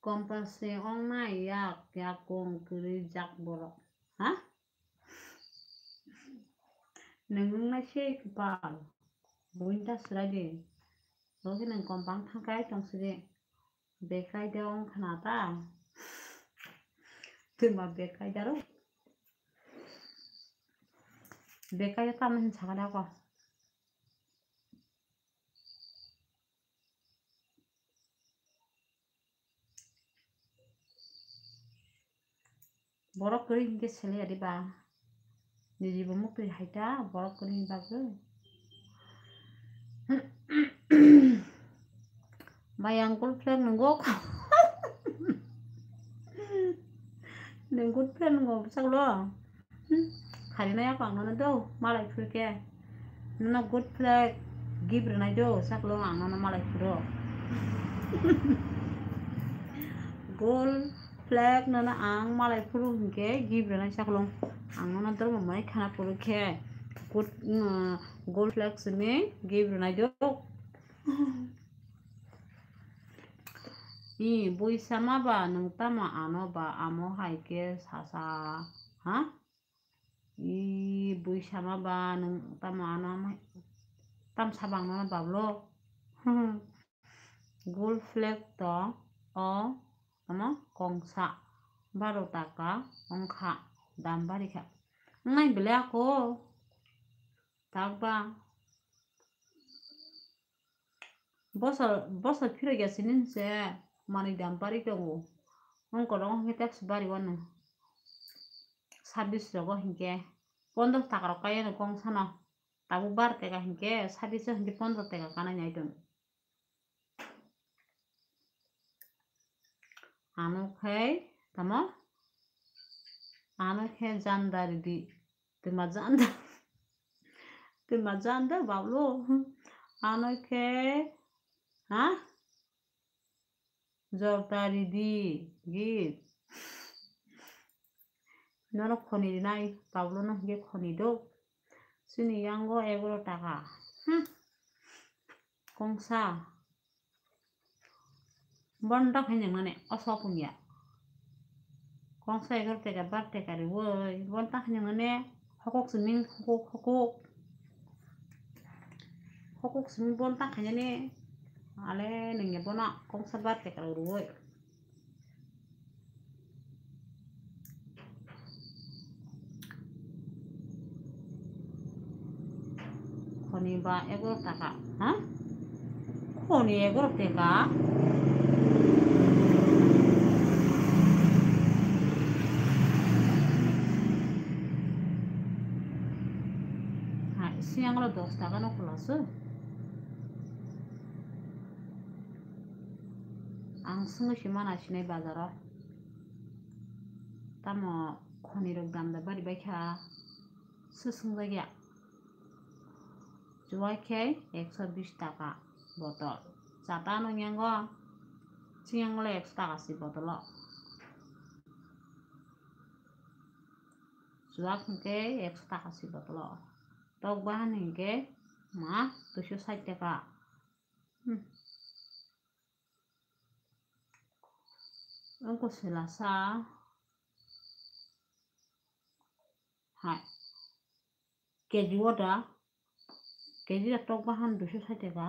Kompasi ong nai yak, yak kong kwrwi jak borok. Ha? Nwng wngnai se kwpal. Buini ta swrai di. Bo khe nwng kompang thangkai tong sidi. Bekai de ong khna ta. Twma bekai daro. Bekai tamo hin sakha da ko. Borok kwrwi hinkhe sele ya diba? Niji bo muktwi hai ta, borok kwrwini bagwi. Bai ang good flag nungo. Nwng good flag nungo bwsaklo. Hmm, khari nai ako ang nono do, malai phuru khe. Nono good flag gift rwnai do, saklo ang nono malai phuru. Gold flag nono ang malai phuru hinkhe gift rwnai saklo. Ang nono dormo mai khana phuru khe good, mm, gold flag simi gift rwnai do. I, bui sama ba nwng tamo ano ba amo hai khe sasa, ha? I, bui sama ba nwng tamo ano amo hai, tam sabang no bablo. Gold flag to o, tamo kongsa baro taka wngkha, dam bari kha. Wngnai belai ako, tak ba. Bosor, bosor phirok ya sini se manwi dam bari tongo. Wng korong hinkhe tax bari wano. Sabis rogo hinkhe pondro taka rok kaya no kong sano. Tabuk bar teka hinkhe sabis o hinkhe pondro teka kanai nai tongo. Ano khe tamo? Ano khe janda ridi. Twma janda. Twma janda bablo. Ano khe, ha? Jorta ridi, git. Nono khoni rinai, bablo no hwnkhe khoni do. Chini yango egaro taka. Hmm. Kongsa. Bono ta khainang nani, o sok wngya. Kongsa egaro teka, bar teka riwoi, bono ta khainang nani, hokok simi hokok, hokok. Hokok simi bono ta khainani, ale nungya bono kongsa bar teka riwoi. Khoni ba egaro taka, ha? Khoni egaro teka. Ha, siyang lo dos taka no khulasu. Ang swngwi se mana sinai bazaro. Tamo khoni rok dam da bari bai kha. Swswngjak ya. Chuwai khe ekso bish taka botol. Chata no nyango. Siyang le ekso taka si botol o. Chuwak hwnkhe ekso taka si botol o. Tok bahan hwnkhe ma duiso sait taka. Hmm. Wngkha selasa. Hai. K G o da. K G da tok bahan duiso sait taka.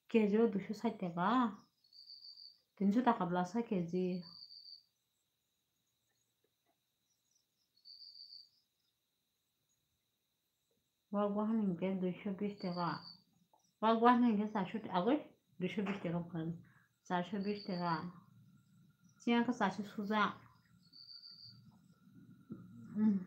K G o duiso sait taka. Tinso taka bwlasa K G. Wak bahan hwnkhe duiso bish taka. Wak bahan hwnkhe charso, agoi duiso bish taka bwkha. Charso bish taka. Siyang khe charso suja. Hmm.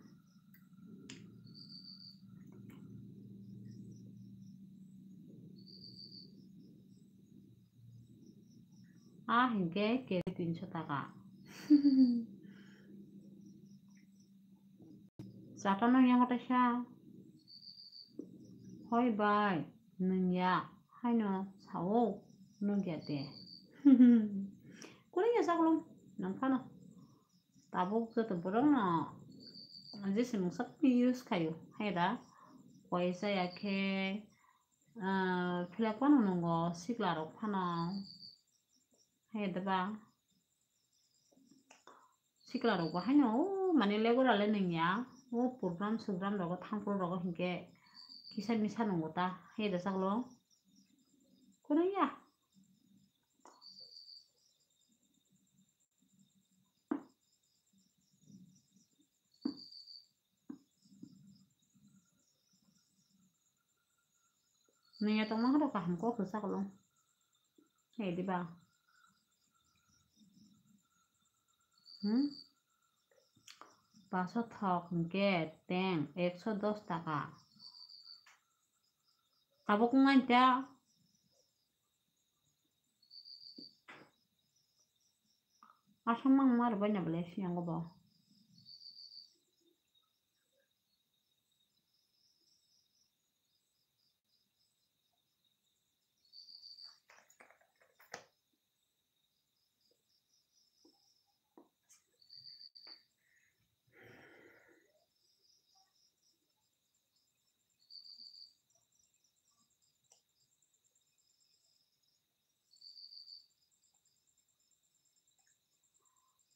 A hwnkhe K G tinso taka. Chata nang ya hota sa. Hoi bai, nung ya, haino sao, nung ya de. Kuni ya saklong, nang phano. Tabuk joto borok no, jesi mungsa use khayo, hai da. Koi sa ya khe, ah, philak phano nungo, sikla rok phano. Hai da ba. Sikla rok bo haino, o, mane legora le nung ya. O program sogram rogo, thang pro rogo hinkhe kisa misa nungo ta. Hai da saklo. Kono ya. Nung ya tongma khe kaham kok se sakolong. Hai diba? Hmm? Paso thok hinkhe teng ekso dos taka. Tabuk wngkha ta. Aswk mangma rwbaina belai siyang bo.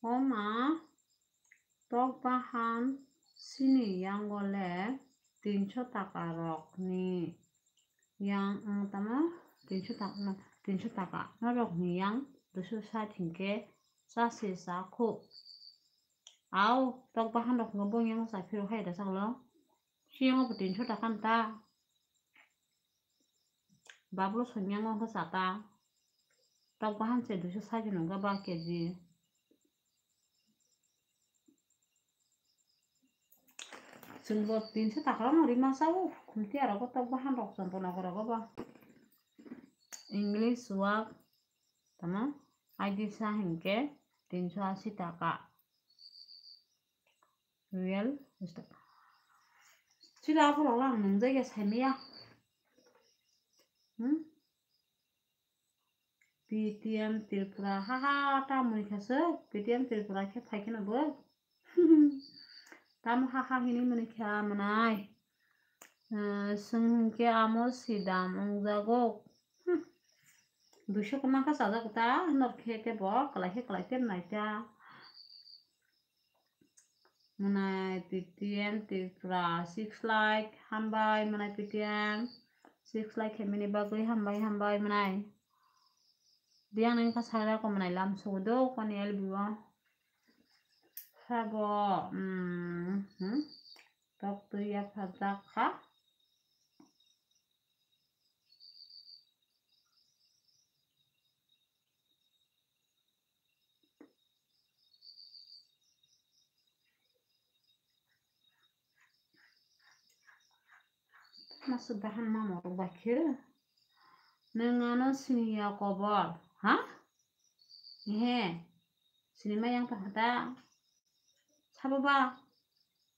O ma, tok bahan sini yango le tinso taka rokni yang, ang tamo tinso taka, tinso taka norokni yang duiso sat hinkhe chasi cha khu. Au, tok bahan rok hwnwi bo yang cha phiro hai da saklo. Siyango bo tinso taka nta. Bablo songyango wngkha chata. Tok bahan se duiso sait hwnwi wngkha ba keji. Chwng bo tinso taka rok no rima sao, khumti aro bo tok bahan rok chwng bo nokol rogo ba. English wak tamo I D sa hinkhe tinso asi taka. Real estate. Chila aphuru lang nung jaiga saimaya. Hmm? P T M Tripura, ha ha, ta muni kha se, P T M Tripura khe phai kheno bo. Tamo ha ha hini muni kha manai. Eh, swng hinkhe amo sidam wngjago. Hmm. Duiso kwma kha chajak ta, nor khe khe bo, kwlai khe kwlai ter nai ta. Mwnai P T M Tripura six like, hambai mwnai P T M six like khe mini bagwi hambai, hambai mwnai. Biyang nini kha sagra ko mwnai lam sugu do koni L B o. Sabo, mm, hmm, tok twi ya phajak kha. Masuk bahan mama rok bakhe. Neng ano sini ya kobor, ha? He. Sini ma yang tong kha ta. Sabo ba.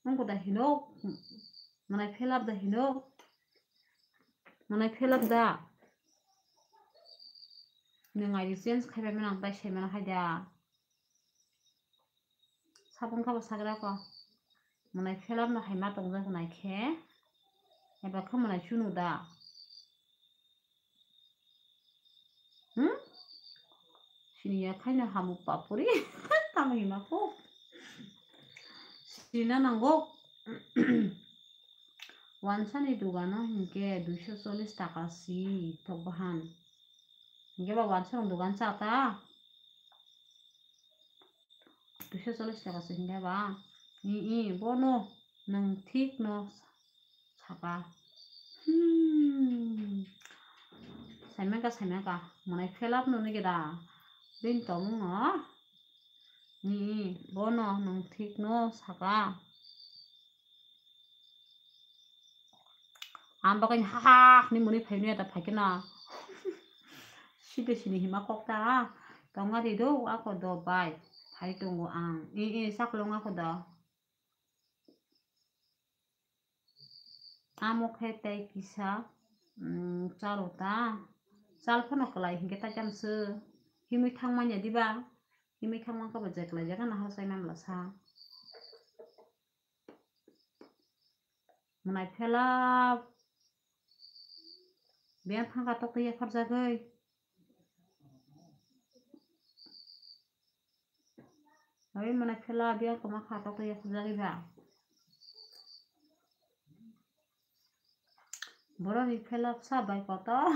Nung ko da hino. Manai phelap da hino. Manai phelap da. Nung I D change khai bai manang tai sai mana khai da. Sabon kha bo sagra ko. Manai phelap no hai ma tong jak nai khe. Eba kha manai chunu da. Hmm? Sini ya khaino hamu papuri. Tamo hima po. Sina nango. Wansani dugano hinkhe duiso chollish taka si tok bahan. Hinkhe ba wansani dugan cha ta. Duiso chollish taka se hinkhe ba. I, i, bono nwng thik no saka. Hmm. Saimaka, saimaka. Manai phelap no nige da. Bini tongmung no. I, i, bono nwng thik no saka. Ang bagwi ha ha hwnwi mwnwi phai manya da phai kheno. Side sini hima kok ta. Tonga ri do ako do bai. Phai tongo ang. I, i, saklong ako do. Amo khe tei kisa, mm, chalo ta. Chal phano kwlai hinkhe tai tamo se himwi thangmanya diba? Himwi thangma khe bo je kwlai jaga nahar sai mamla sa. Mwnai phela biyang thangkha tok tei yapharjagwi. Oi mwnai phela biyang kwma kha tok tei yapharjagwi ba. Boroni phela bwsa bai kotor.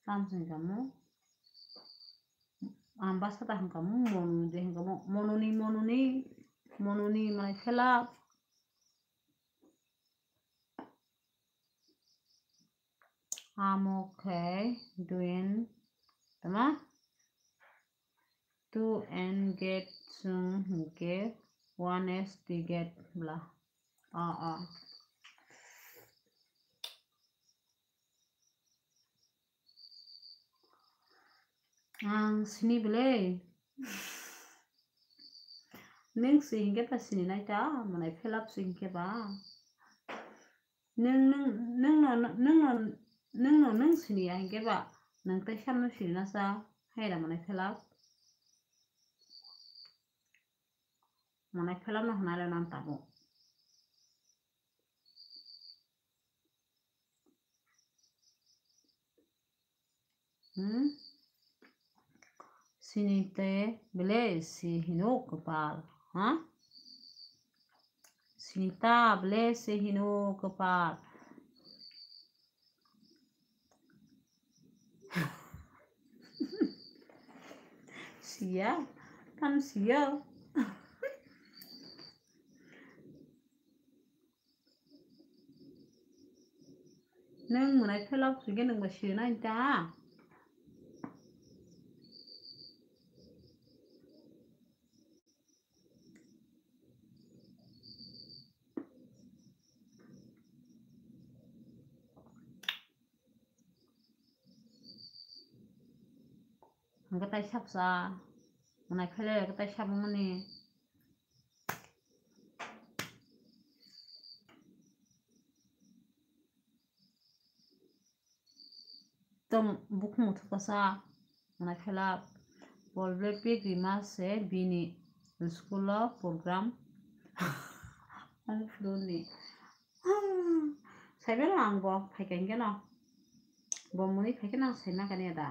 Tamo se hwnkha mo, ang bwsa ta hwnkha mo, monuni de hwnkha mo, monuni, monuni, monuni mwnai phela. Amo khe doing tama two N gate chwng hinkhe one S T gate bla. O, o. Ang sini belai. Nwng si hinkhe ba sini nai ta, mwnai phela si hinkhe ba. Nwng, nwng, nwng no, nwng no, nwng no, nwng sini ya hinkhe ba. Nwng tei samno sini na sa, hai da mwnai phela. Mwnai phela no hwnai le nang tabuk. Hmm? Sini te bele si hino kwpal, ha? Sini ta bele si hino kwpal. Siya, tam siya. Nwng mwnai phela sugwi nwng bo sirina ta. Hwnkhe tai sapsa, mwnai phela hwnkhe tai sapmani. Tong bukhung thupasa, mwnai phela bol ble pik rima se bini school o program ong phuru ni. Saibe lang bo phaikha hinkhe no. Bo mwnwi phaikhe nang saima kani da.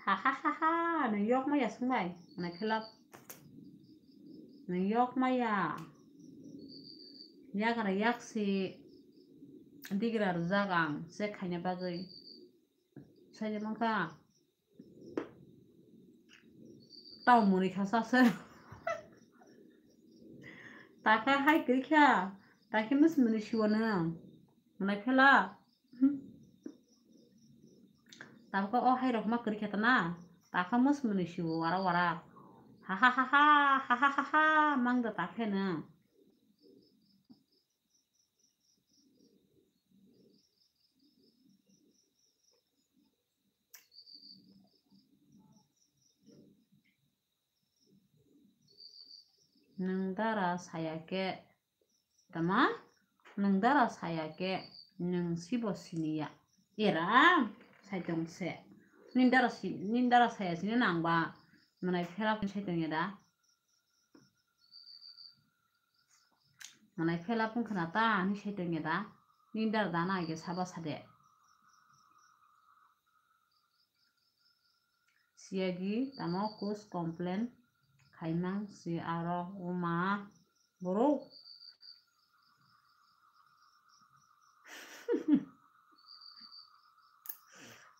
Ha ha ha ha, nwng yok maya swngbai, mwnai phela. Nwng yok maya. Yagra yaksi digra rwjak ang check khaina bagwi. Saida mankha. Tamo mwnwi kha sa se. Takha hai kwrwi kha. Takhe mws mwnwi siwo nwng. Mwnai phela. Tabukha o hai rok ma kwrwi kha tana. Takha mws mwnwi siwo wara wara. Ha ha ha ha, ha ha ha ha, mang da takhe nwng. Nwng dara saya khe, tama? Nwng dara saya khe, nwng sibo siniya. Era, saitong se. Nini dara si-, nini dara saya sini nang ba. Mwnai phela saitung ya da. Mwnai phela pung khna ta, ni saitung ya da. Nini dara dana age saba sade. Siyagi tamo kus complain khaimang si aro uma borok.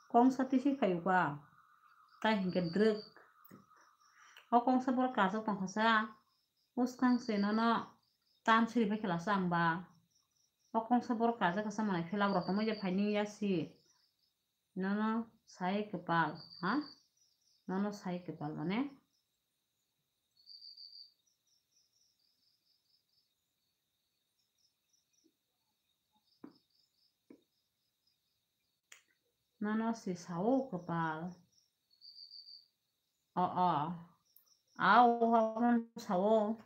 Kongsa tisi phai uka, tai hinkhe drwk. O kongsa borok kajak tongkha sa, uskang se nono tam siri bai khe lasa ang ba. O kongsa borok kajak kasa mwnai phela borok tongma je phai ning ya si. Nono sai kwpal, ha? Nono sai kwpal mane? Nono se sao kwpal. O, o. Ao, habo sao.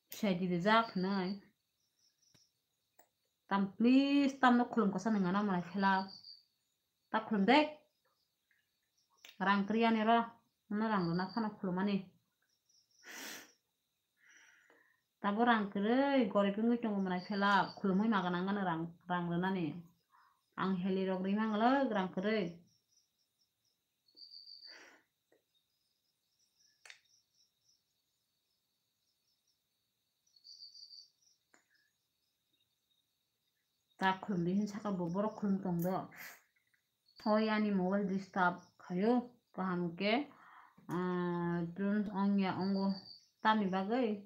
Sedi rijak hinwi. Tam, please, tamno khulum kwsa nangya na mwnai phela. Ta khulum de. Rang kwrwi ani ro. Nono rang rwna phano khulumani. Tabo rang kwrwi, gorip wngwi tongo mwnai phela, khulumwi magana wngmano rang, rang rwnani. Ang heli rok ri mangwlwk rang kwrwi. Ta khulumdi hin saka bo borok khulum tong do. Hoi ani mobile disturb khayo kaham ke, ah, tun ongya ongo tamni bagwi.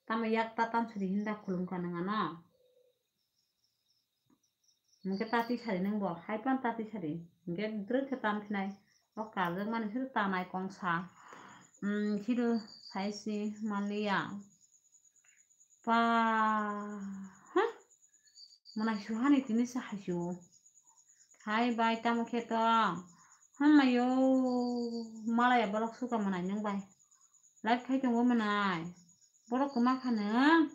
Tamo yak ta tam sari hinda khulum ka nang ano. Hingke tati sari nang bo, hai pan tati sari. Hingke drwk khe tam thinai. O karjak mani sir tanai kongsa. Hmm, hiru saisi manliya. Pa, ha? Mwnai suhani tini se haisu. Hai bai, tamo khe to? Hammayo, malaya borok suka mwnai nwng bai. Live khai tongo mwnai. Borok kwma khano.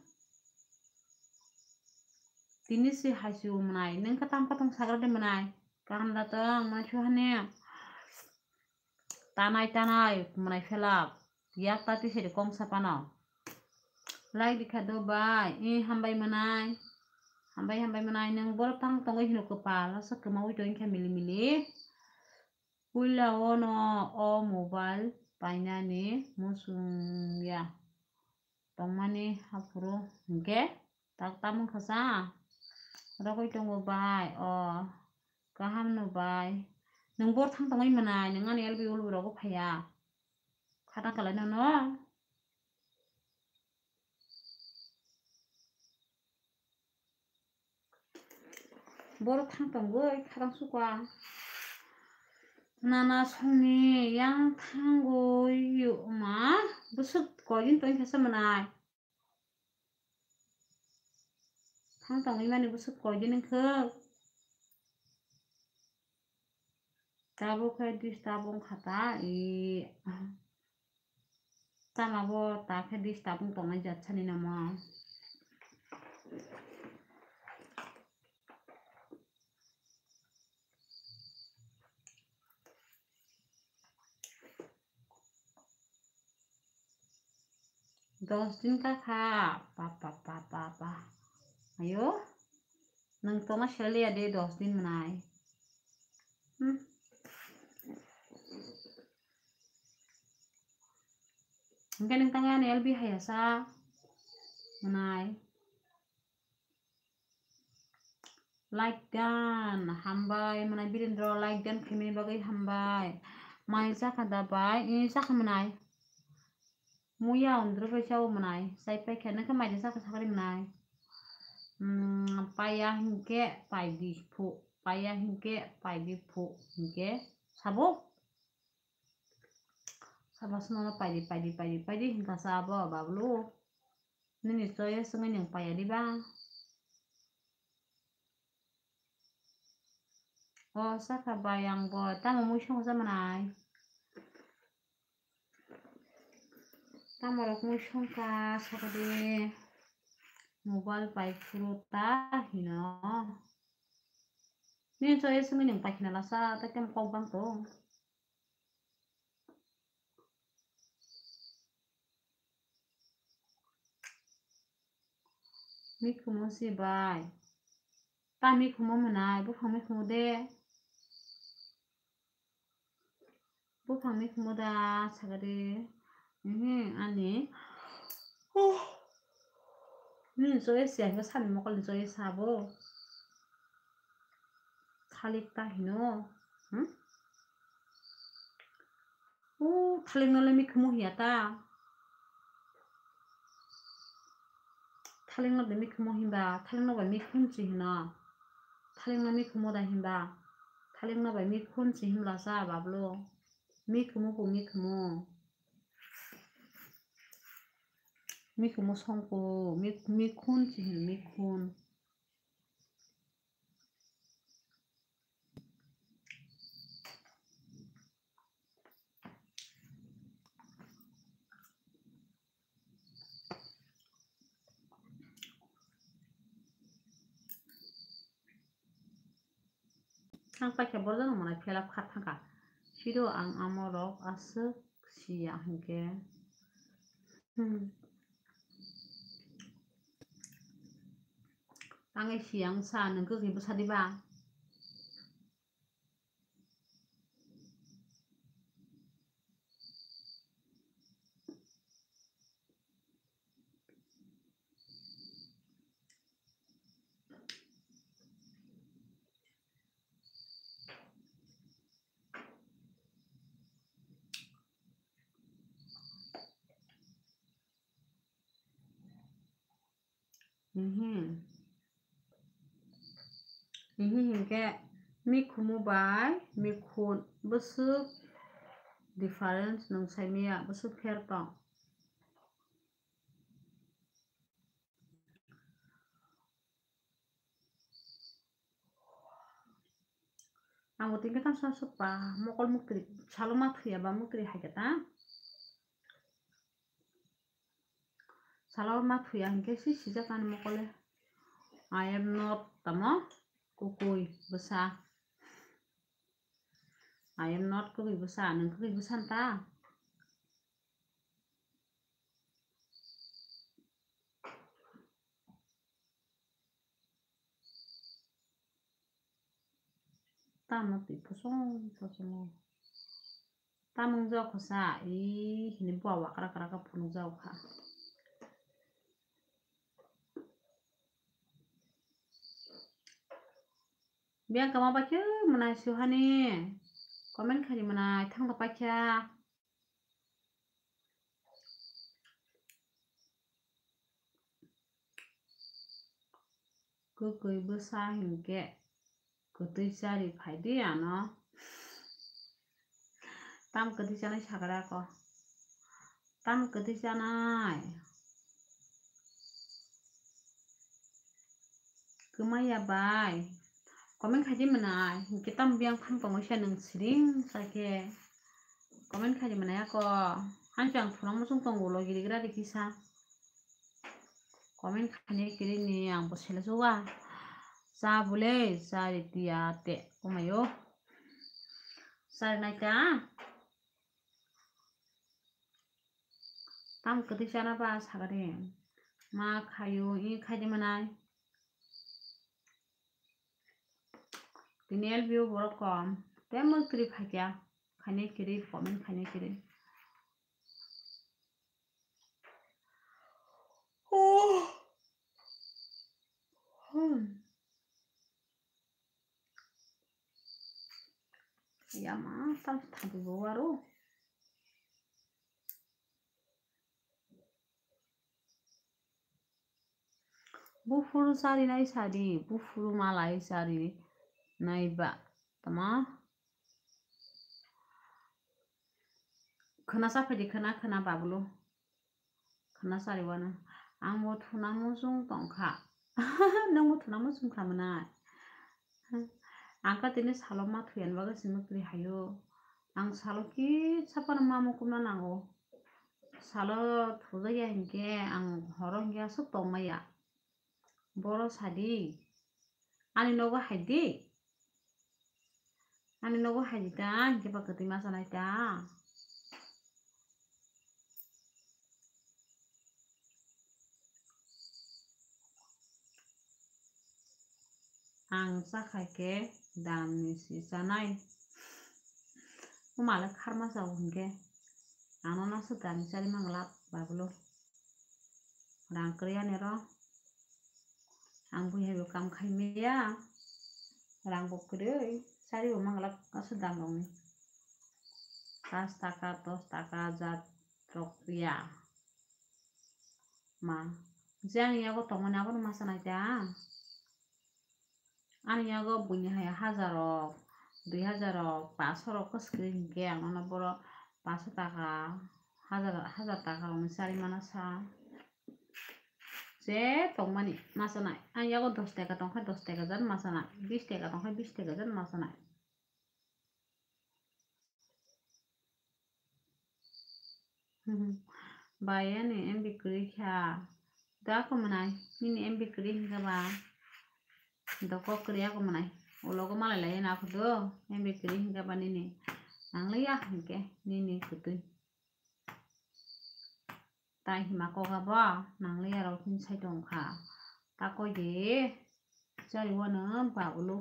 Tini se haisu mwnai. Nwng khe tam khe tong sagra de mwnai. Kaham da tong, mwnai suhani. Tanai tanai mwnai phela yak ta tisari kongsa pano. Like rikha do bai, i hambai mwnai. Hambai hambai mwnai, nwng borok tang tongwi hino kwpal, asa kwmawi tongwi kha mili mili. Puila o no o mobile painani muchung ya tongmani haphuru hinkhe tak tamung kha sa. Rogwi tongo bai, o kaham no bai. Nwng bor thang tongwi mwnai, nwng ani L B ul rogo phaiya. Khatang kalai nono. Borok thang tongwi khatang sukha. Nana songni yang thangwi ma bwswk koidin tongwi kha sa mwnai. Thang tongwi mani bwswk koidin wngkha. Tabuk khe disturb wngkha ta, i, tama bo ta khe disturb wng tongnai jat sani namo. Dos din ka kha, pa, pa, pa, pa, pa. Ayo, nwng tongma seliya de dos din mwnai. Hmm. Hingke nwng tangwi ani L B haiya sa mwnai. Like dan hambai, mwnai Birendra, like dan khaimani bagwi hambai. Mai chakha da bai, i chakha mwnai. Muya ondro bai chao mwnai, chai pai khe, nokhe mai de chakha sakri mwnai. Hmm, paiya hinkhe pai di phu, paiya hinkhe pai di phu, hinkhe sabo. Sabo swnamno paidi, paidi, paidi, paidi hinkha sa abo, Bablu. Nini choice wngwi nwng paiya diba? O, sakha bai ang bo tamo mui songja mwnai. Tamo rok mui songkha sakha di. Mobile pai phuru ta hino. Nini choice wngwi nwng pai khina lasa, ta tamo kok bang tong. Mikhumu si bai. Ta mikhumu mwnai, buphang mikhumu de. Buphang mikhumu da, sakha de. Mhm, ani. Oh. Nini choice ya, hinkhe sani mokol ni choice sabo. Thalik ta hino. Hmm? O thaling no le mikhumu hiya ta. Thaling no de mikhumu himba, thaling no bai mikhum si hino. Thaling no mikhumu da himba. Thaling no bai mikhum si himla sa Bablu. Mikhumu ku mikhumu. Mikhumu songkuk, mik-, mikhun chini mikhun. Ang paikha borok no mwnai phela kha thangkha. Siro ang amo rok aswk siya hinkhe. Hmm. Ang siya wngsa nwng kwrwi bwsa diba? Mhm. Mhm, hinkhe mikhumu bai mikhun bwswk difference nwng saimanya, bwswk pher tong. Ang bo tini khe tamo sasuk pa mokol muktri salo ma thuya ba muktri hai khe ta. Salo ma thuya hinkhe si sijak ani mokole. I am not tamo kukui bwsa. I am not kukui bwsa, nwng kukui bwsa ta. Tamo twi kosong kosongo. Tamo wng jao kha sa, ee, hini bua wakra kra khe phunuk jao kha. Biyang kama bai khe mwnai suhani. Comment khaini mwnai thangna paikha. Kwkwi bwsa hinkhe kwtwi chari phaidi ano. Tam kwtwi chanai sagra ko. Tam kwtwi chanai. Kwmaya bai. Comment khaidi mwnai. Hinkhe tam biyang phang tongwi sa nwng siring sa khe. Comment khaidi mwnai ako. Hansang phunang muchung tongo ulo girigra rikisa. Comment khaini kirini ang bo sele suga. Cha bole, cha ritiya te. Omayo. Cha naita. Tam kwtwi chana ba sagade. Ma khayo, i khaidi manai. Tini L B O borok kom. Te mwktri phaikya. Khaini kiri, comment khaini kiri. Oh. Hmm. Yama, tam thabi bo waro. Buphuru chari nai sadi, buphuru malai chari nai ba, tama? Khwna cha phaidi, khwna, khwna babulu. Khwna chari wano. Ang bo thuna muchung tongkha. Nang bo thuna muchung kha mwnai. Ang kha tini salo ma thuyan bagwi simi kwrwi hayo. Ang salo kisa phano ma mukumna nango. Salo thujakya hinkhe ang horo hinkhe aswk tongmaya. Boro sadi. Ani nogo haidi. Ani nogo haidi ta, hinkhe ba kwtwi ma chanai ta. Ang chakhai khe damni si chanai. Umale kharma chao hinkhe. Ano nasu damni chari manglak babulo. Rang kwrwi ani ro. Ang buhi bo kam khai maya. Rang bo kwrwi. Chari bo manglak nasu dam rokni. Pas taka, dos taka, jat rok ya. Ma. Je ani yago tongmani abono ma chanai ta. Ani yago buini hai hajar rok, dui hajar rok, paso rok kwswk kwrwi hinkhe ang nono boro paso taka, hajar, hajar taka rokni chari mana sa. je tongmani ma chanai. Ang yago dos taka tongkha, dos taka jan ma chanai, bis taka tongkha, bis taka jan ma chanai. Bai ani M B kwrwi kha. Da kho mwnai, nini M B kwrwi hinkhe ba. Da kok kwrwi ya kho mwnai. Ulogo malai lai na kho do, M B kwrwi hinkhe ba nini. Nangliya hinkhe nini kwtwi. Tai hima kok abo nangliya rok hin sai tong kha. Ta koi de, chari wano ba ulo.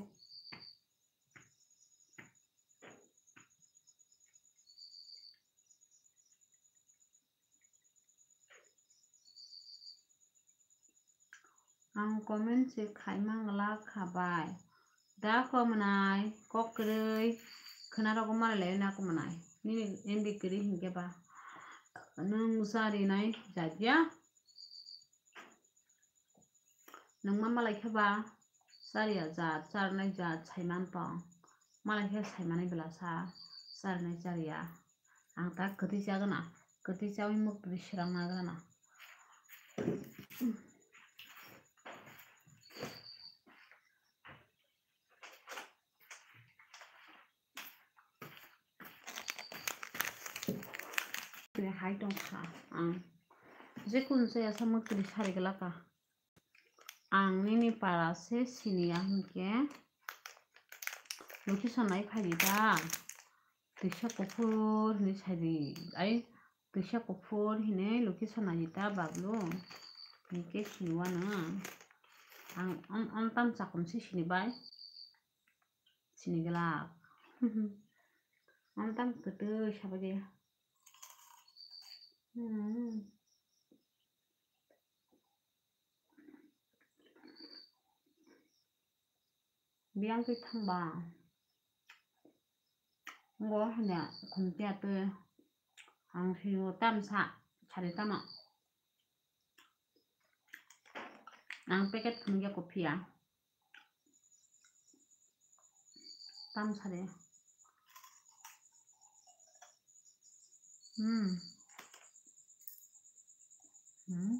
Ang comment se khai mangla kha bai. Da kho mwnai, kok kwrwi, khwna rogo malai lai na kho mwnai. Nini M B kwrwi hinkhe ba. Nwng chari nai jat ya. Nwng ma malai khe ba chari ya jat, charnai jat sai man tong. Malai khe sai manai bwla sa, charnai chari ya. Ang ta kwtwi chagana, kwtwi chawi muktwi srang nagana. Hai tong kha ang. Je kun se asa muktwi sari glaka. Ang nini para se sini ya hinkhe. Location nai phai di da. Twisa kuphur hinwi sai di. Ai, twisa kuphur hinwi location nai di da bablu. Hinkhe sini wano. Ang om, om tam chakon se sini bai. Sini glak. Ang tam kwtwi sabai de. Hmm. Biyang twi thangba. Ngo hanya khumtiya twi. Ang singo tam sa, sari tamo. Ang packet phunukya kophiya. Tam sari. Hmm. Hmm.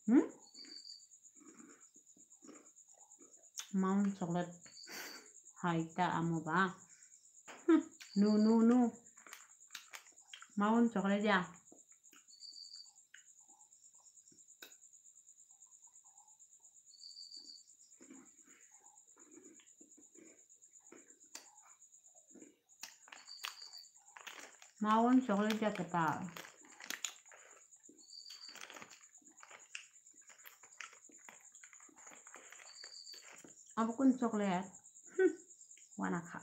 Hmm? Mount chocolate. Hai ta amo ba. Hmm. No, no, no. Mount chocolate ya. Mount chocolate ya kwtal. Abo kun chocolate? Hmm. Wana kha.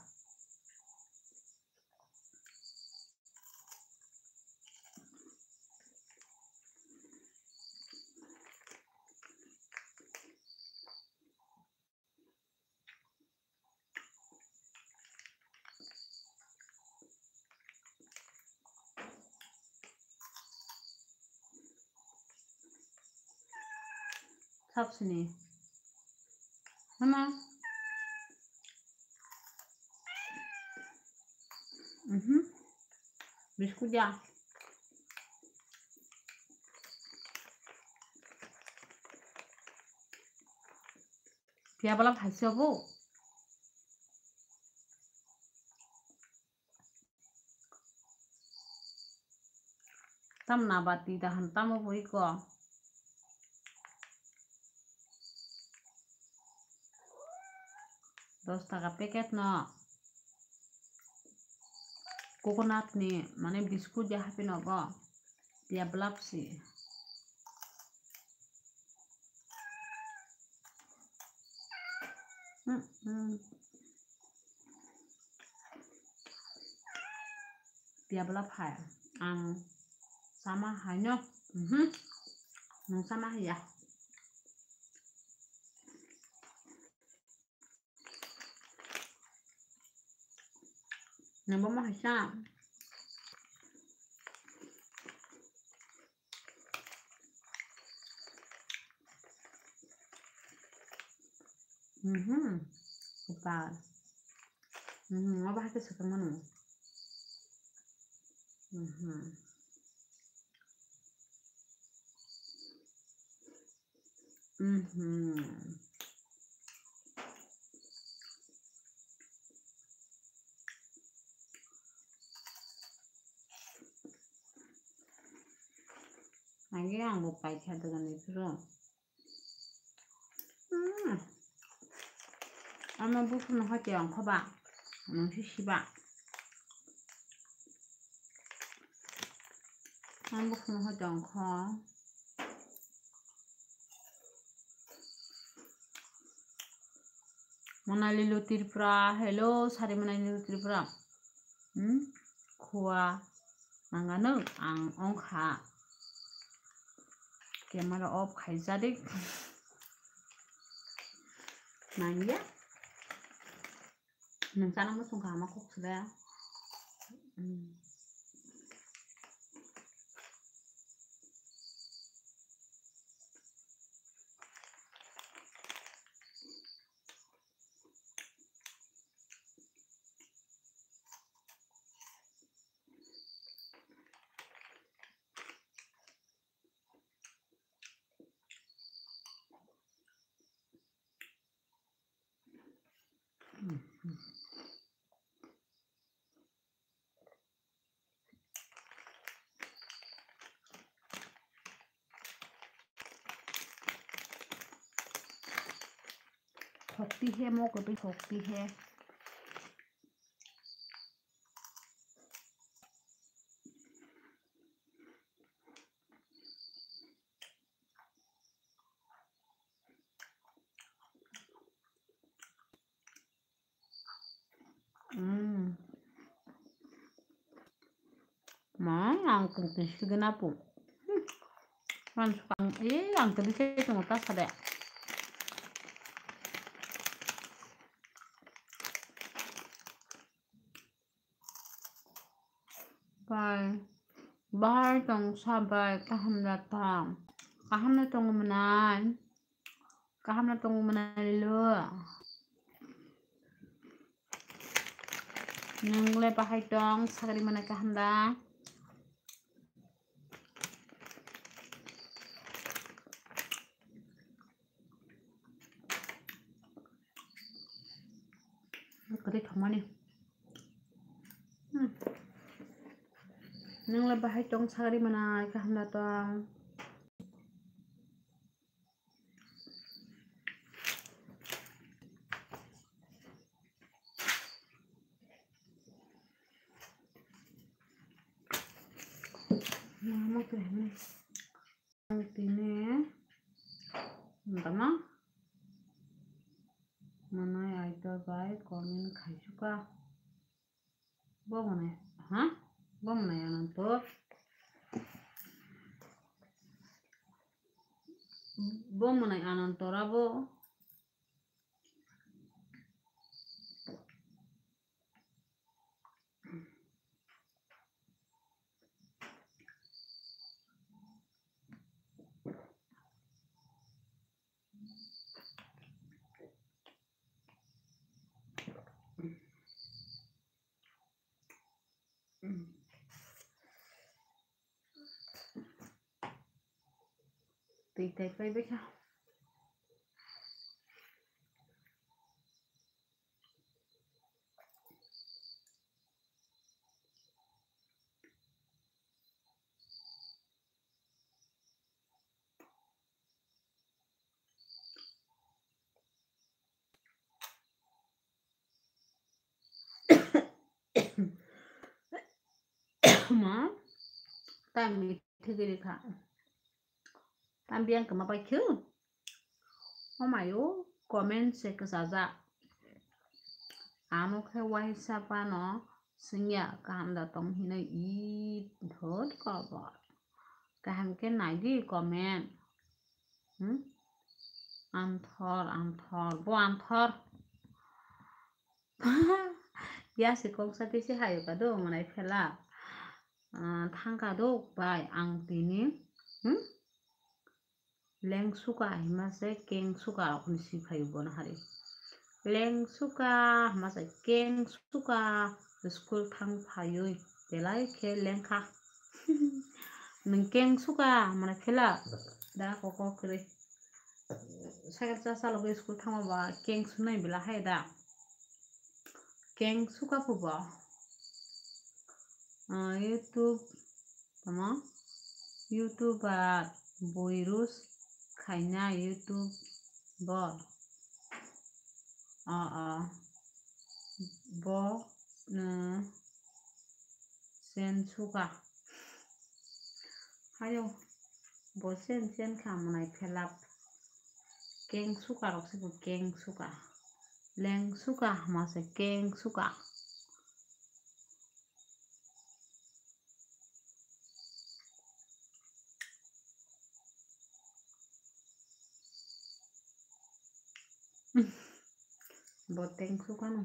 Sap sini. Mama. Mhm. Biscuit ya. Pia bala phaisa bo. Tam nabati dahan tamo bo iko. Dos taka packet no. Coconut ni mane biscuit ya happy no bo. Pia belap si. Hmm, hmm. Pia belap hai. Ang sama hai no. Mhm. Nung sama hai ya. Nabo mo hai sa. Mhm. Kupal. Mhm, obo hai khe swkang mano. Mhm. Mhm. Lagi ang bo paikha dogan ni phuru. Hmm. Ama buphuru no hoite ongkho ba. Nang si siba. Ama buphuru no hoite ongkho. Monalilo Tripura, hello, sari Monalilo Tripura. Hmm? Khua nangano ang ongkha. Camera off khaijadik. Nangya. Nung chana muchung kha ma kok sida. Hmm. Hokti he mo ko twi hokti he. Hmm. Ma, ang kung kung sigana po. Hmm. Man sukang, eh, ang kung kung kung ta sada. Bai, bahai tong sa bai, kaham da tong. Kaham da tong manai. Kaham da tong manai lo. Nung le bahai tong, sagri manai kaham da. Kwtwi thangmani. Hmm. Nung le bahai tong sagri manai kaham da tong. Mama kre. Ang tini tama manai aitor bai comment khaisuka. Bo manai, ha? Bo manai Anantor. Bo manai Anantor abo. Twi tai pai bai kha. Ma, tang ni thigiri kha. Tang biang kama pai khu. O mayo, comment se kwchajak. Ano khe waisa phano swngya, kaham da tong hinwi, i thot kobor. Kaham khe nai di comment. Hmm? Anthor, anthor, bo anthor. Ya se kok sa twi se hayo ka do, manai phela. Ah, thang ka do bai ang tini. Hmm? Leng suka hima se keng suka rok ni si phaio bono hari. Leng suka hima se keng suka school thang phaioi belai khe lengkha. Nwng keng suka mane phela da koko kwrwi. Cycle cha chalogwi school thangma ba keng sunai bila hai da. Keng suka phubo. Ah, YouTube, tamo? YouTube ba bui rus khaina YouTube bo. Ah, ah. Bo, mm, sen suka. Hayo, bo sen sen kha mwnai phelap. Keng suka rok se bo keng suka. Leng suka hama se keng suka. Bo teng sukano.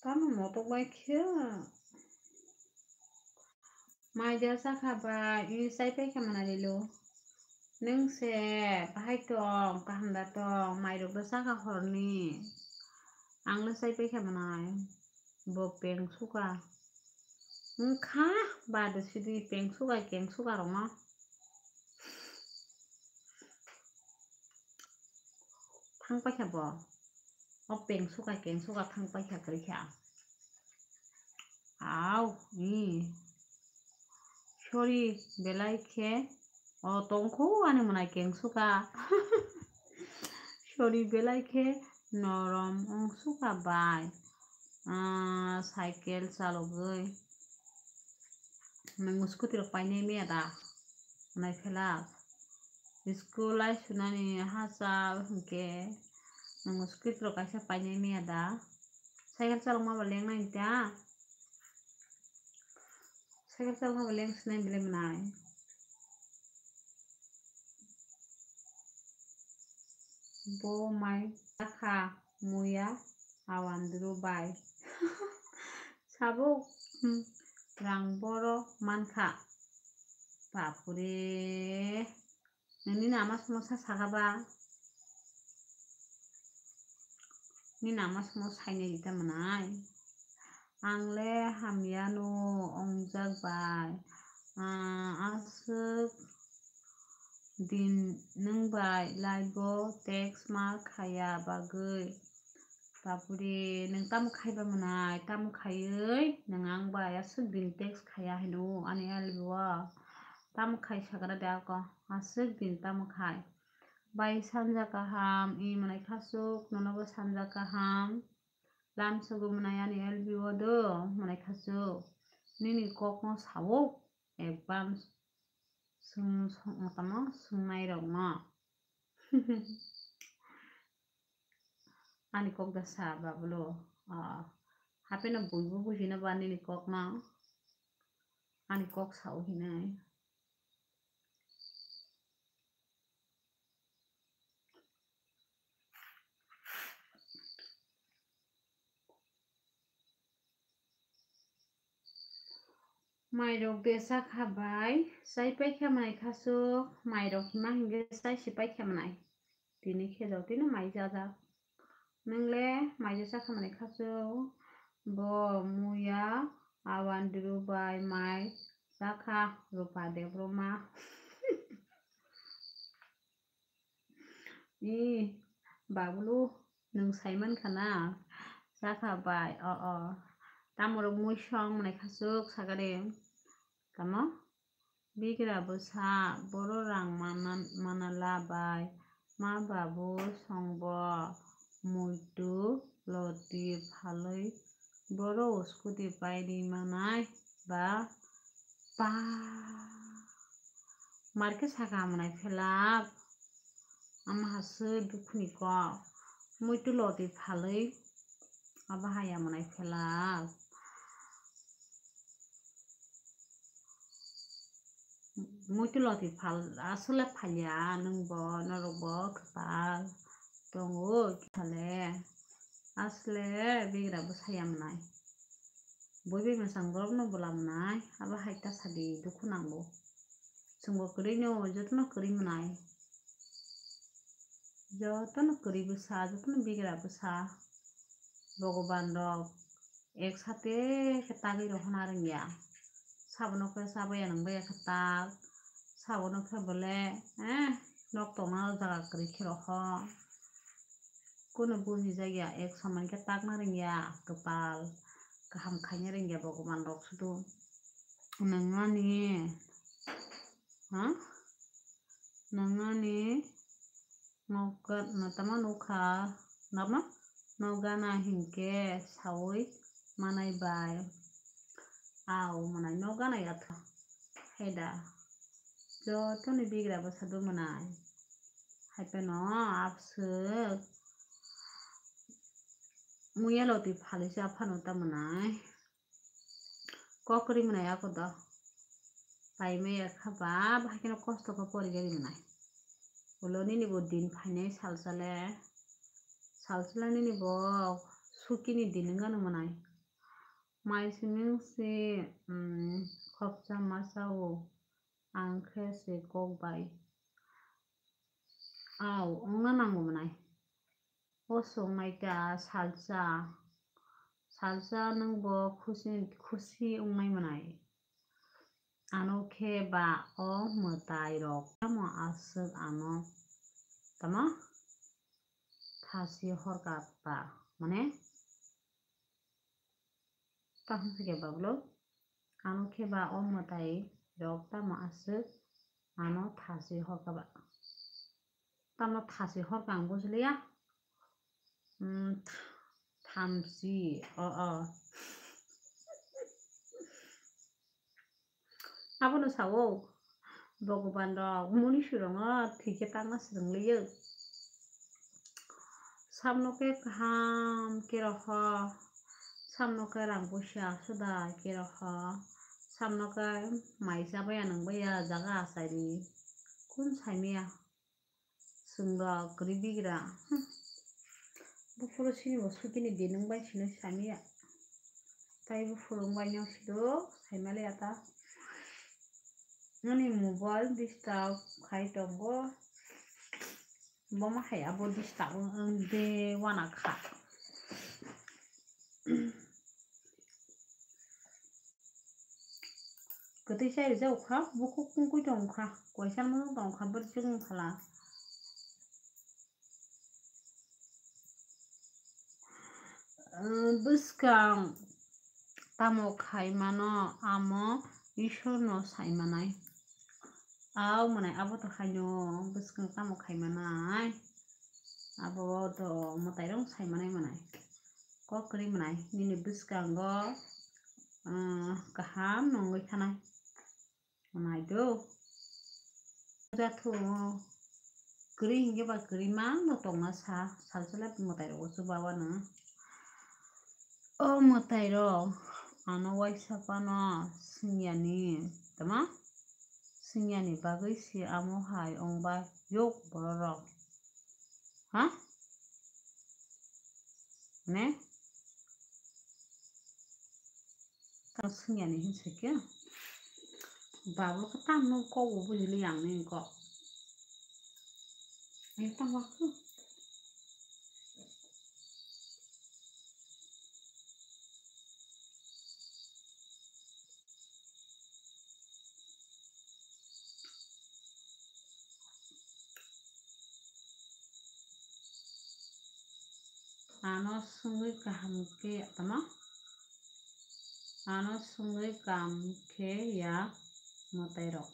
Tamo motok bai khe. Mai da sakha bai, i chai pai kha mana rilo. Nwng se bahai tong, kaham da tong, mai rok da sakha horni. Ang le chai pai kha manai. Bo peng suka. Wngkha, ba da sidi peng suka, keng suka rok no. Thang paikha bo. O peng suka keng suka thang paikha kwrwi kha. Au, i. Sorry, belai khe. O tongkhu ani mwnai keng suka. Sorry, belai khe norom wng suka bai. Ah, cycle chalogwi. Nwng scooty rok painai miya da? Nai phela. School lai sunani hachal hwnkhe nwng scooty rok kaisa painai miya da? Cycle chalokma ba lengnai ta? Cycle chalokma ba leng sinai belai mwnai. Bo mai sakha muya awandru bai. Sabo, hmm, rang boro mankha. Bapure. Nini nama somo sa saka ba? Ni nama somo sainai di ta mwnai. Ang le hamyano ongjak bai. Ah, aswk din nwng bai live o text ma khaya bagwi. Bapure, nwng tamo khaiba mwnai, tamo khaiwi nwng ang bai aswk din text khaya hino ani live o. Tamo khai sagra de ako, aswk din tamo khai. Bai sanja kaham, i mwnai khasuk, nono bo sanja kaham. Lam sugu mwnai ani live o do, mwnai khasuk. Nini kokno sawo, advance swng, swng, tamo, swngnairokno. Ani kok da sa babulo. Ah, hapeno buibo bujina ba nini kokno. Ani kok sao hinai. Mairok de sakha bai, chai paikha mwnai khasuk, mairok hima hingke chai si paikha mwnai. Tini khe jotino mai jajak. Nwng le mai de sakha mwnai khasuk, bo muya awandru bai mai sakha Rupa Debbarma. I, babulu, nwng saiman khana? Sakha bai, o, o. Tamorok muisong mwnai khasuk sakade. Tamo? Bigra bwsa, boro rang mana, manala bai. Ma babu songbo muitu loti phalwi boro uskuti paidi manai ba pa. Marke saka mwnai phelap. Ama haswi dukhuni kok. Muitu loti phalwi abo haya mwnai phelap. Muitu loti phal aswle phalya nwngbo norokbo kwtal tongo kithale. Aswle bigra bwsaya mwnai. Bui bai mwchang borokno bwla mwnai, abo hai ta sadi dukhu nango. Chwngbo kwrwino, jotono kwrwi mwnai. Jotono kwrwi bwsa, jotono bigra bwsa. Bhogoban rok ek sate khe tagwi rohorna rwngya. Sabono khe chabaya nang baya khe tak. Sabono khe bole, eh, nok tongna o jaga kwrwi khe roho. Kunu buji jak ya, ek soman khe takna ringya, kwpal kaham khaina ringya Bhogoban rok sudu. Nangani, ha? Nangani noga-, na tama nukha, nama? Nogana hinkhe saui manai bai. Au manai nogana yatha. Haida. Jotoni bigra bwsa do manai. Haiphano abswk muya lotwi phalwi se aphano ta manai. Kok ri manai ako do. Paimaya kha ba, bahai kheno kosto khe pori gari manai. Ulo nini bo din phainai salsale. Salsale nini bo sukini din wngano manai. Mai simi wngsi, mm, khopsa masa o ang khe se kok bai. Au, wngna nango manai. O songnaika salsa, salsa nwngbo khusi, khusi wngnai manai. Ano khe ba o mwtai rok tamo aswk ano tamo thasi horkha ba, mane? Tamo se khe bablo, ano khe ba o mwtai rok tamo aswk ano thasi horkha ba. Tamo thasi horkha ang bujiliya. Hmm, th-, thamchi, o, o. Abono sao, Bhogoban rok, muni surungo thwi khe tangna swrwng liyo. Samno khe kaham khe roho, samno khe rang puisa suda khe roho, samno khe mai chabaya nang baya jaga achaini. Kun saimaya? Chwng rok kwrwi bigra. Hm. Buphuru sini bo sukini din wng bai sino saimaya. Tai buphuru wng bai no sido saimaliya ta. Nini mobile disturb khai tongo. Bo ma hai abo disturb wng de wana kha. Kwtwi chai rijak kha, bukhuk kungkui tong kha, koisan mwnwk tong kha, bwrwi chwng phala. Bwskang tamo khai mano, amo Ishwarno sai manai. Au mwnai abo to haino bwskang tamo khai manai. Abo to mwtai rok sai manai mwnai. Kok kwrwi mwnai. Nini bwskango, ah, kaham nungwi thanai. Nai do. Jathu kwrwi hinkhe ba kwrwi ma no tongna sa, salsala mwtai rogo chuba wano. O mwtai rok ano waisa phano swngyani, tama? Swngyani bagwi se amo hai wngba yok borok rok. Ha? Ne? Tamo swngyani hinsa khe? Babul khe tamo kok bo bujili yang ni kok. Ayo tamo khe. Ano swngwi kaham khe tamo? Ano swngwi kaham khe ya mwtai rok.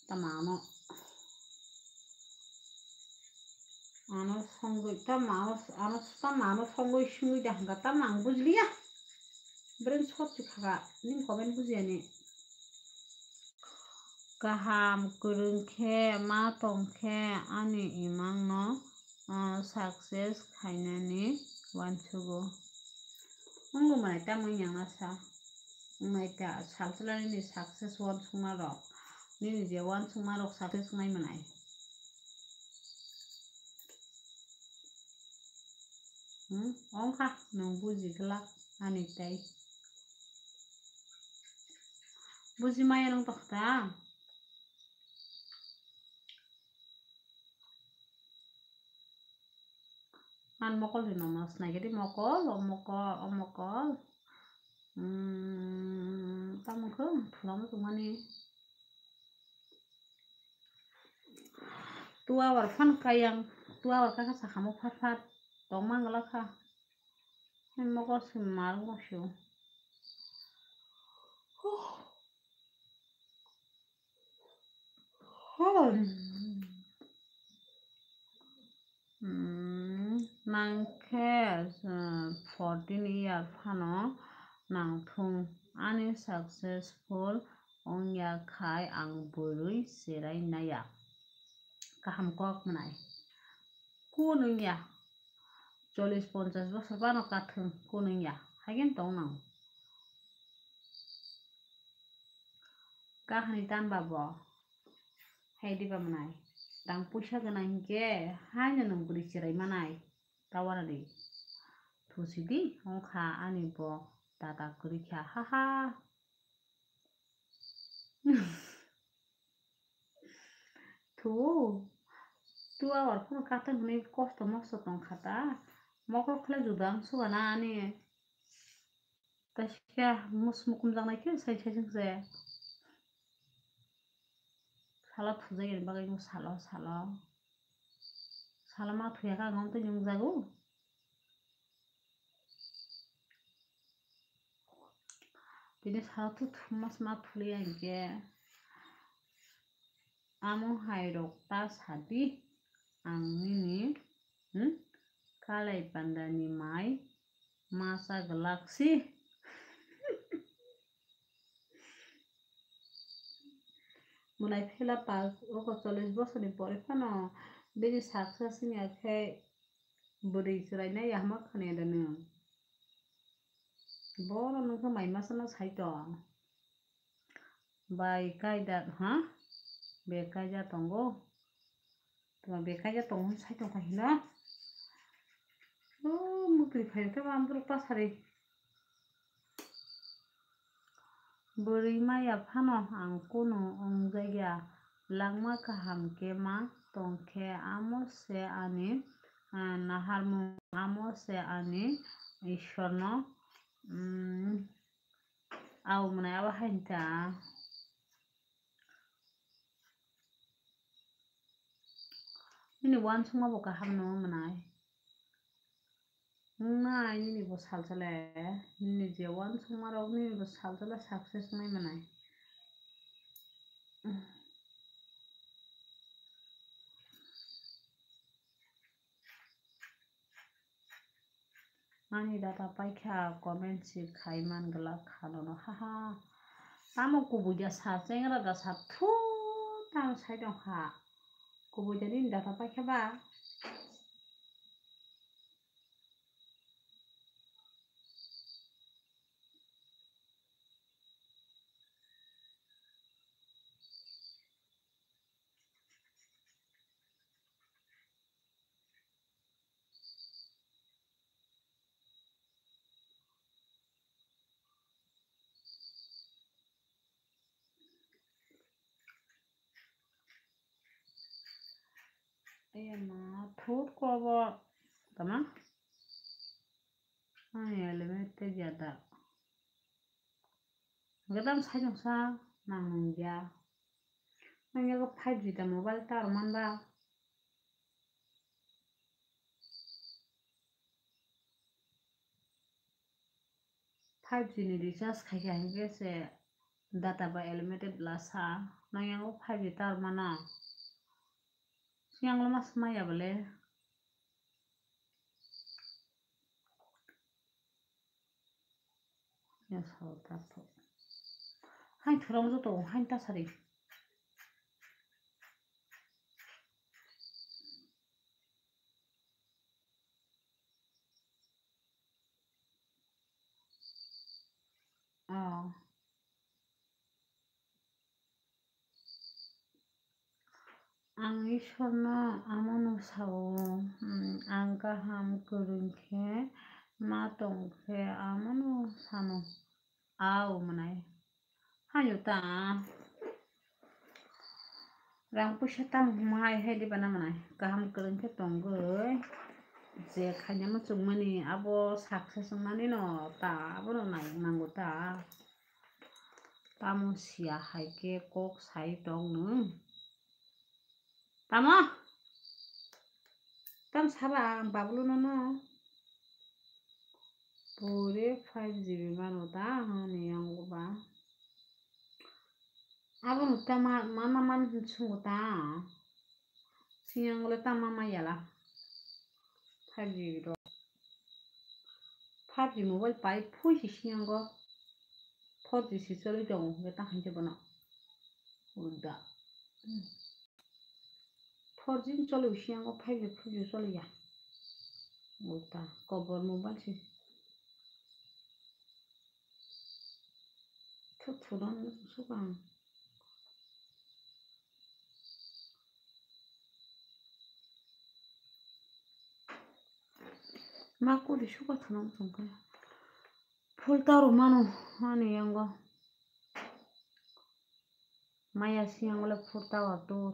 Tamo ano, ano swngwi, tamo ano, ano, tamo ano swngwi swngwi da hwnka, tamo ang bujliya. Brain short si kha, nini comment bujiyani. Kaham kwrwng khe ma tong khe ani imangno, ah, success khainani uansugo. Wngwi mwnai tamo wngya sa? Wngmai ta, salsala nini success uansukma rok. Nini je uansukma rok success wngnai mwnai. Hmm? Ongkha, nwng buji glak ani tai. Buji maya nwng tokta? An mokol ni nono sinai gedi mokol, o mokol, o mokol. Hmm, Tamo khe thulamo tongmani. Two hour phan kayang, two hour kaka sakamo phat phat tongma glak kha. Mokol se mar mo sio. Hmm, nang khe, uh, fourteen year phano nang thung ani successful wngya khai ang bwrwi cherai naya. Kaham kok mwnai. Kun wngya. Chollish ponchash bosor phano kathwng kun wngya. Haikhe tong nang. Kahani tan ba bo. Hai diba mwnai. Rang puisa gwnang hinkhe haino nwng bwrwi cherai manai. Tawaradi. Thusidi wngkha ani bo dada kwrwi kha. Ha ha. Thu. Two hour phano kathwng hwnwi kosto mosto tongkha ta. Mokol khlai juda wng suga na ani. Kaisa mus mukum jaknai khe sai sai se. Salo thujagini bagwi salo, salo. Salo ma thuya kha, ang tei nungjago. Tini salo thu thumma sma thuliya hinkhe. Amo hai rok ta sadi ang nini, hmm? Kalai pandani mai masa galaksi. Mwnai phela pas oko chollish bosorni pore phano bini success wngya khe bwrwi chwraina yahma khwnaya da nwng? Bono nwng khe mai masa no sai tong. Bai kaida, ha? Be kaida tongo. Tuma be kaida tongo sai tongkha hino. O mukri phai khe ba amborok pasari. Bwrwi maya phano ang kunu wngjakya. Langma kaham khe ma tongkhe amo se ani, ah, naharmung, amo se ani Ishwarno, mm, Au mwnai abo hai ta. Nini uansukma bo kaham no mwnai. Wngnai nini bo salsa le. Nini je uansukma rok nini bo salsa le success wngnai mwnai. Ani data paikha comment si khai man glak kha nono, haha. Tamo kubui da sa chengra da sa thu tamo sai tong kha. Kubui da nini data paikha ba. Ema, thut kobo tama. Ani element te jada. Gadam sai jong sa nang nung ya. Nang ya five G ta mobile tower man ba. Five G ni recharge khai kha hinkhe se data ba unlimited bwla sa. Nang yango five G tower mana. Siyang lama smaya bole. Ya sao ta to. Hai thurang joto hai ta sari. Oh. Ang Ishwarno amono sao, hmm, ang kaham kwrwng khe ma tong khe amono sano. Au mwnai. Hayo ta. Rang puisa tamo hwnma hai hai di bana mwnai. Kaham kwrwng khe tongwi. Je khaina muchungmani abo success wngmani no ta abono nai nango ta. Tamo siya hai khe kok sai tong nwng? Tamo? Tam saba ang Bablu nono? Pore five G B mano ta hani yango ba. Abono ta ma, mana man sungo ta. Siyang le tama ma yala. Five G rok. Five G mobile pai phui si siyang go. Four G si choli tongo, ge ta hanje bono. Uda. Four G choli siyang go, five G, four G choli ya. Uda. Kobor mobile si. Thu thu don sukang. Ma kuli suka thunam thungkhe. Phul taro mano ani yango. Maya siyang le phul taro tur.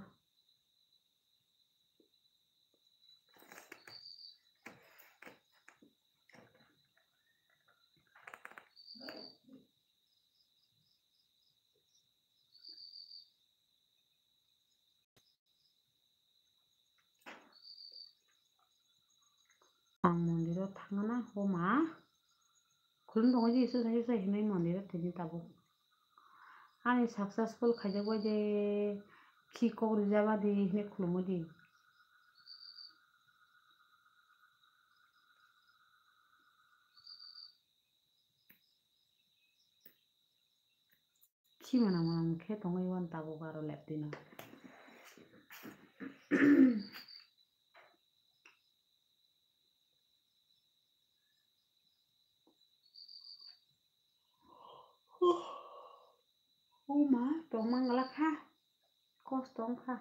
Ang mondiro thangna homa. Khulum tongo je Jisu sai sai hinwi mondiro tini tabuk. Ani successful khaijak bai de khi kok rijaba di hinwi khulumo di. Khi mwnam mwnam khe tongwi uan tabuk aro leptino. Uma tongmang glak kha, kosto wng kha.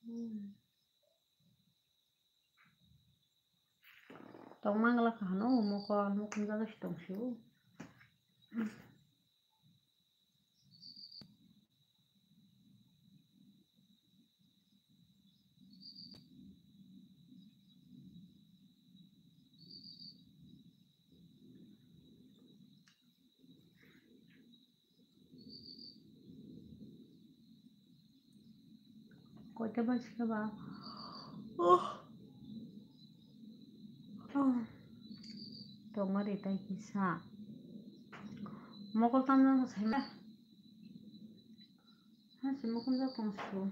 Hmm. Tongmang glak kha hano mokol, mokol jaga si tong sio. Koita baji khe ba? Oh. Oh. Tongmari tai kisa. Mokol tamjak saima. Ha, se mokol jak tong sio.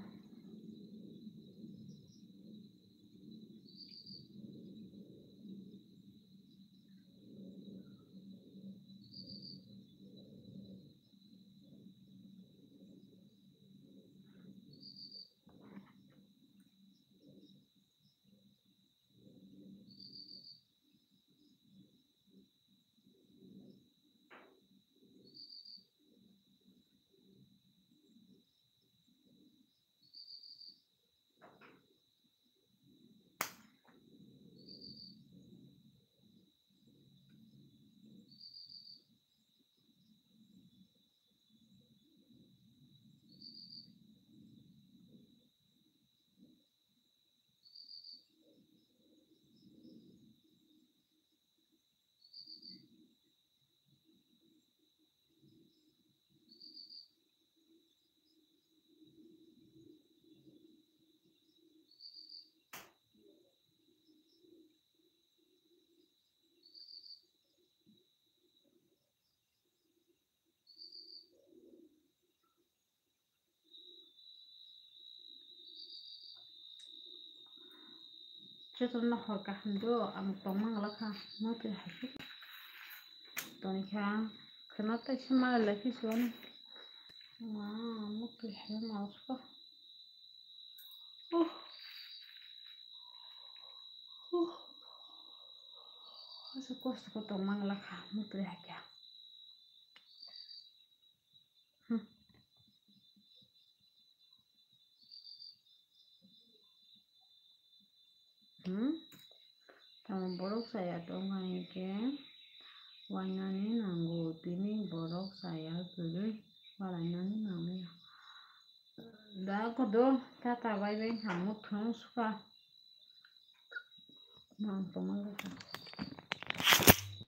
Jotono hor kaham do, ang tongmang glak kha, motwi hai khe toni kha, khwna tai se ma lai khe suani. Ma, motwi hai ma usko. Oh. Oh. Asa kosto ko tongmang glak kha, motwi hai khe. Hmm. Hmm? Tamo borok chaya tongkha hinkhe wainani nango, tini borok chaya kwrwi walainani nangliya. Da kodo tata bai bai samung thung sukha. Mang tongma lwkha.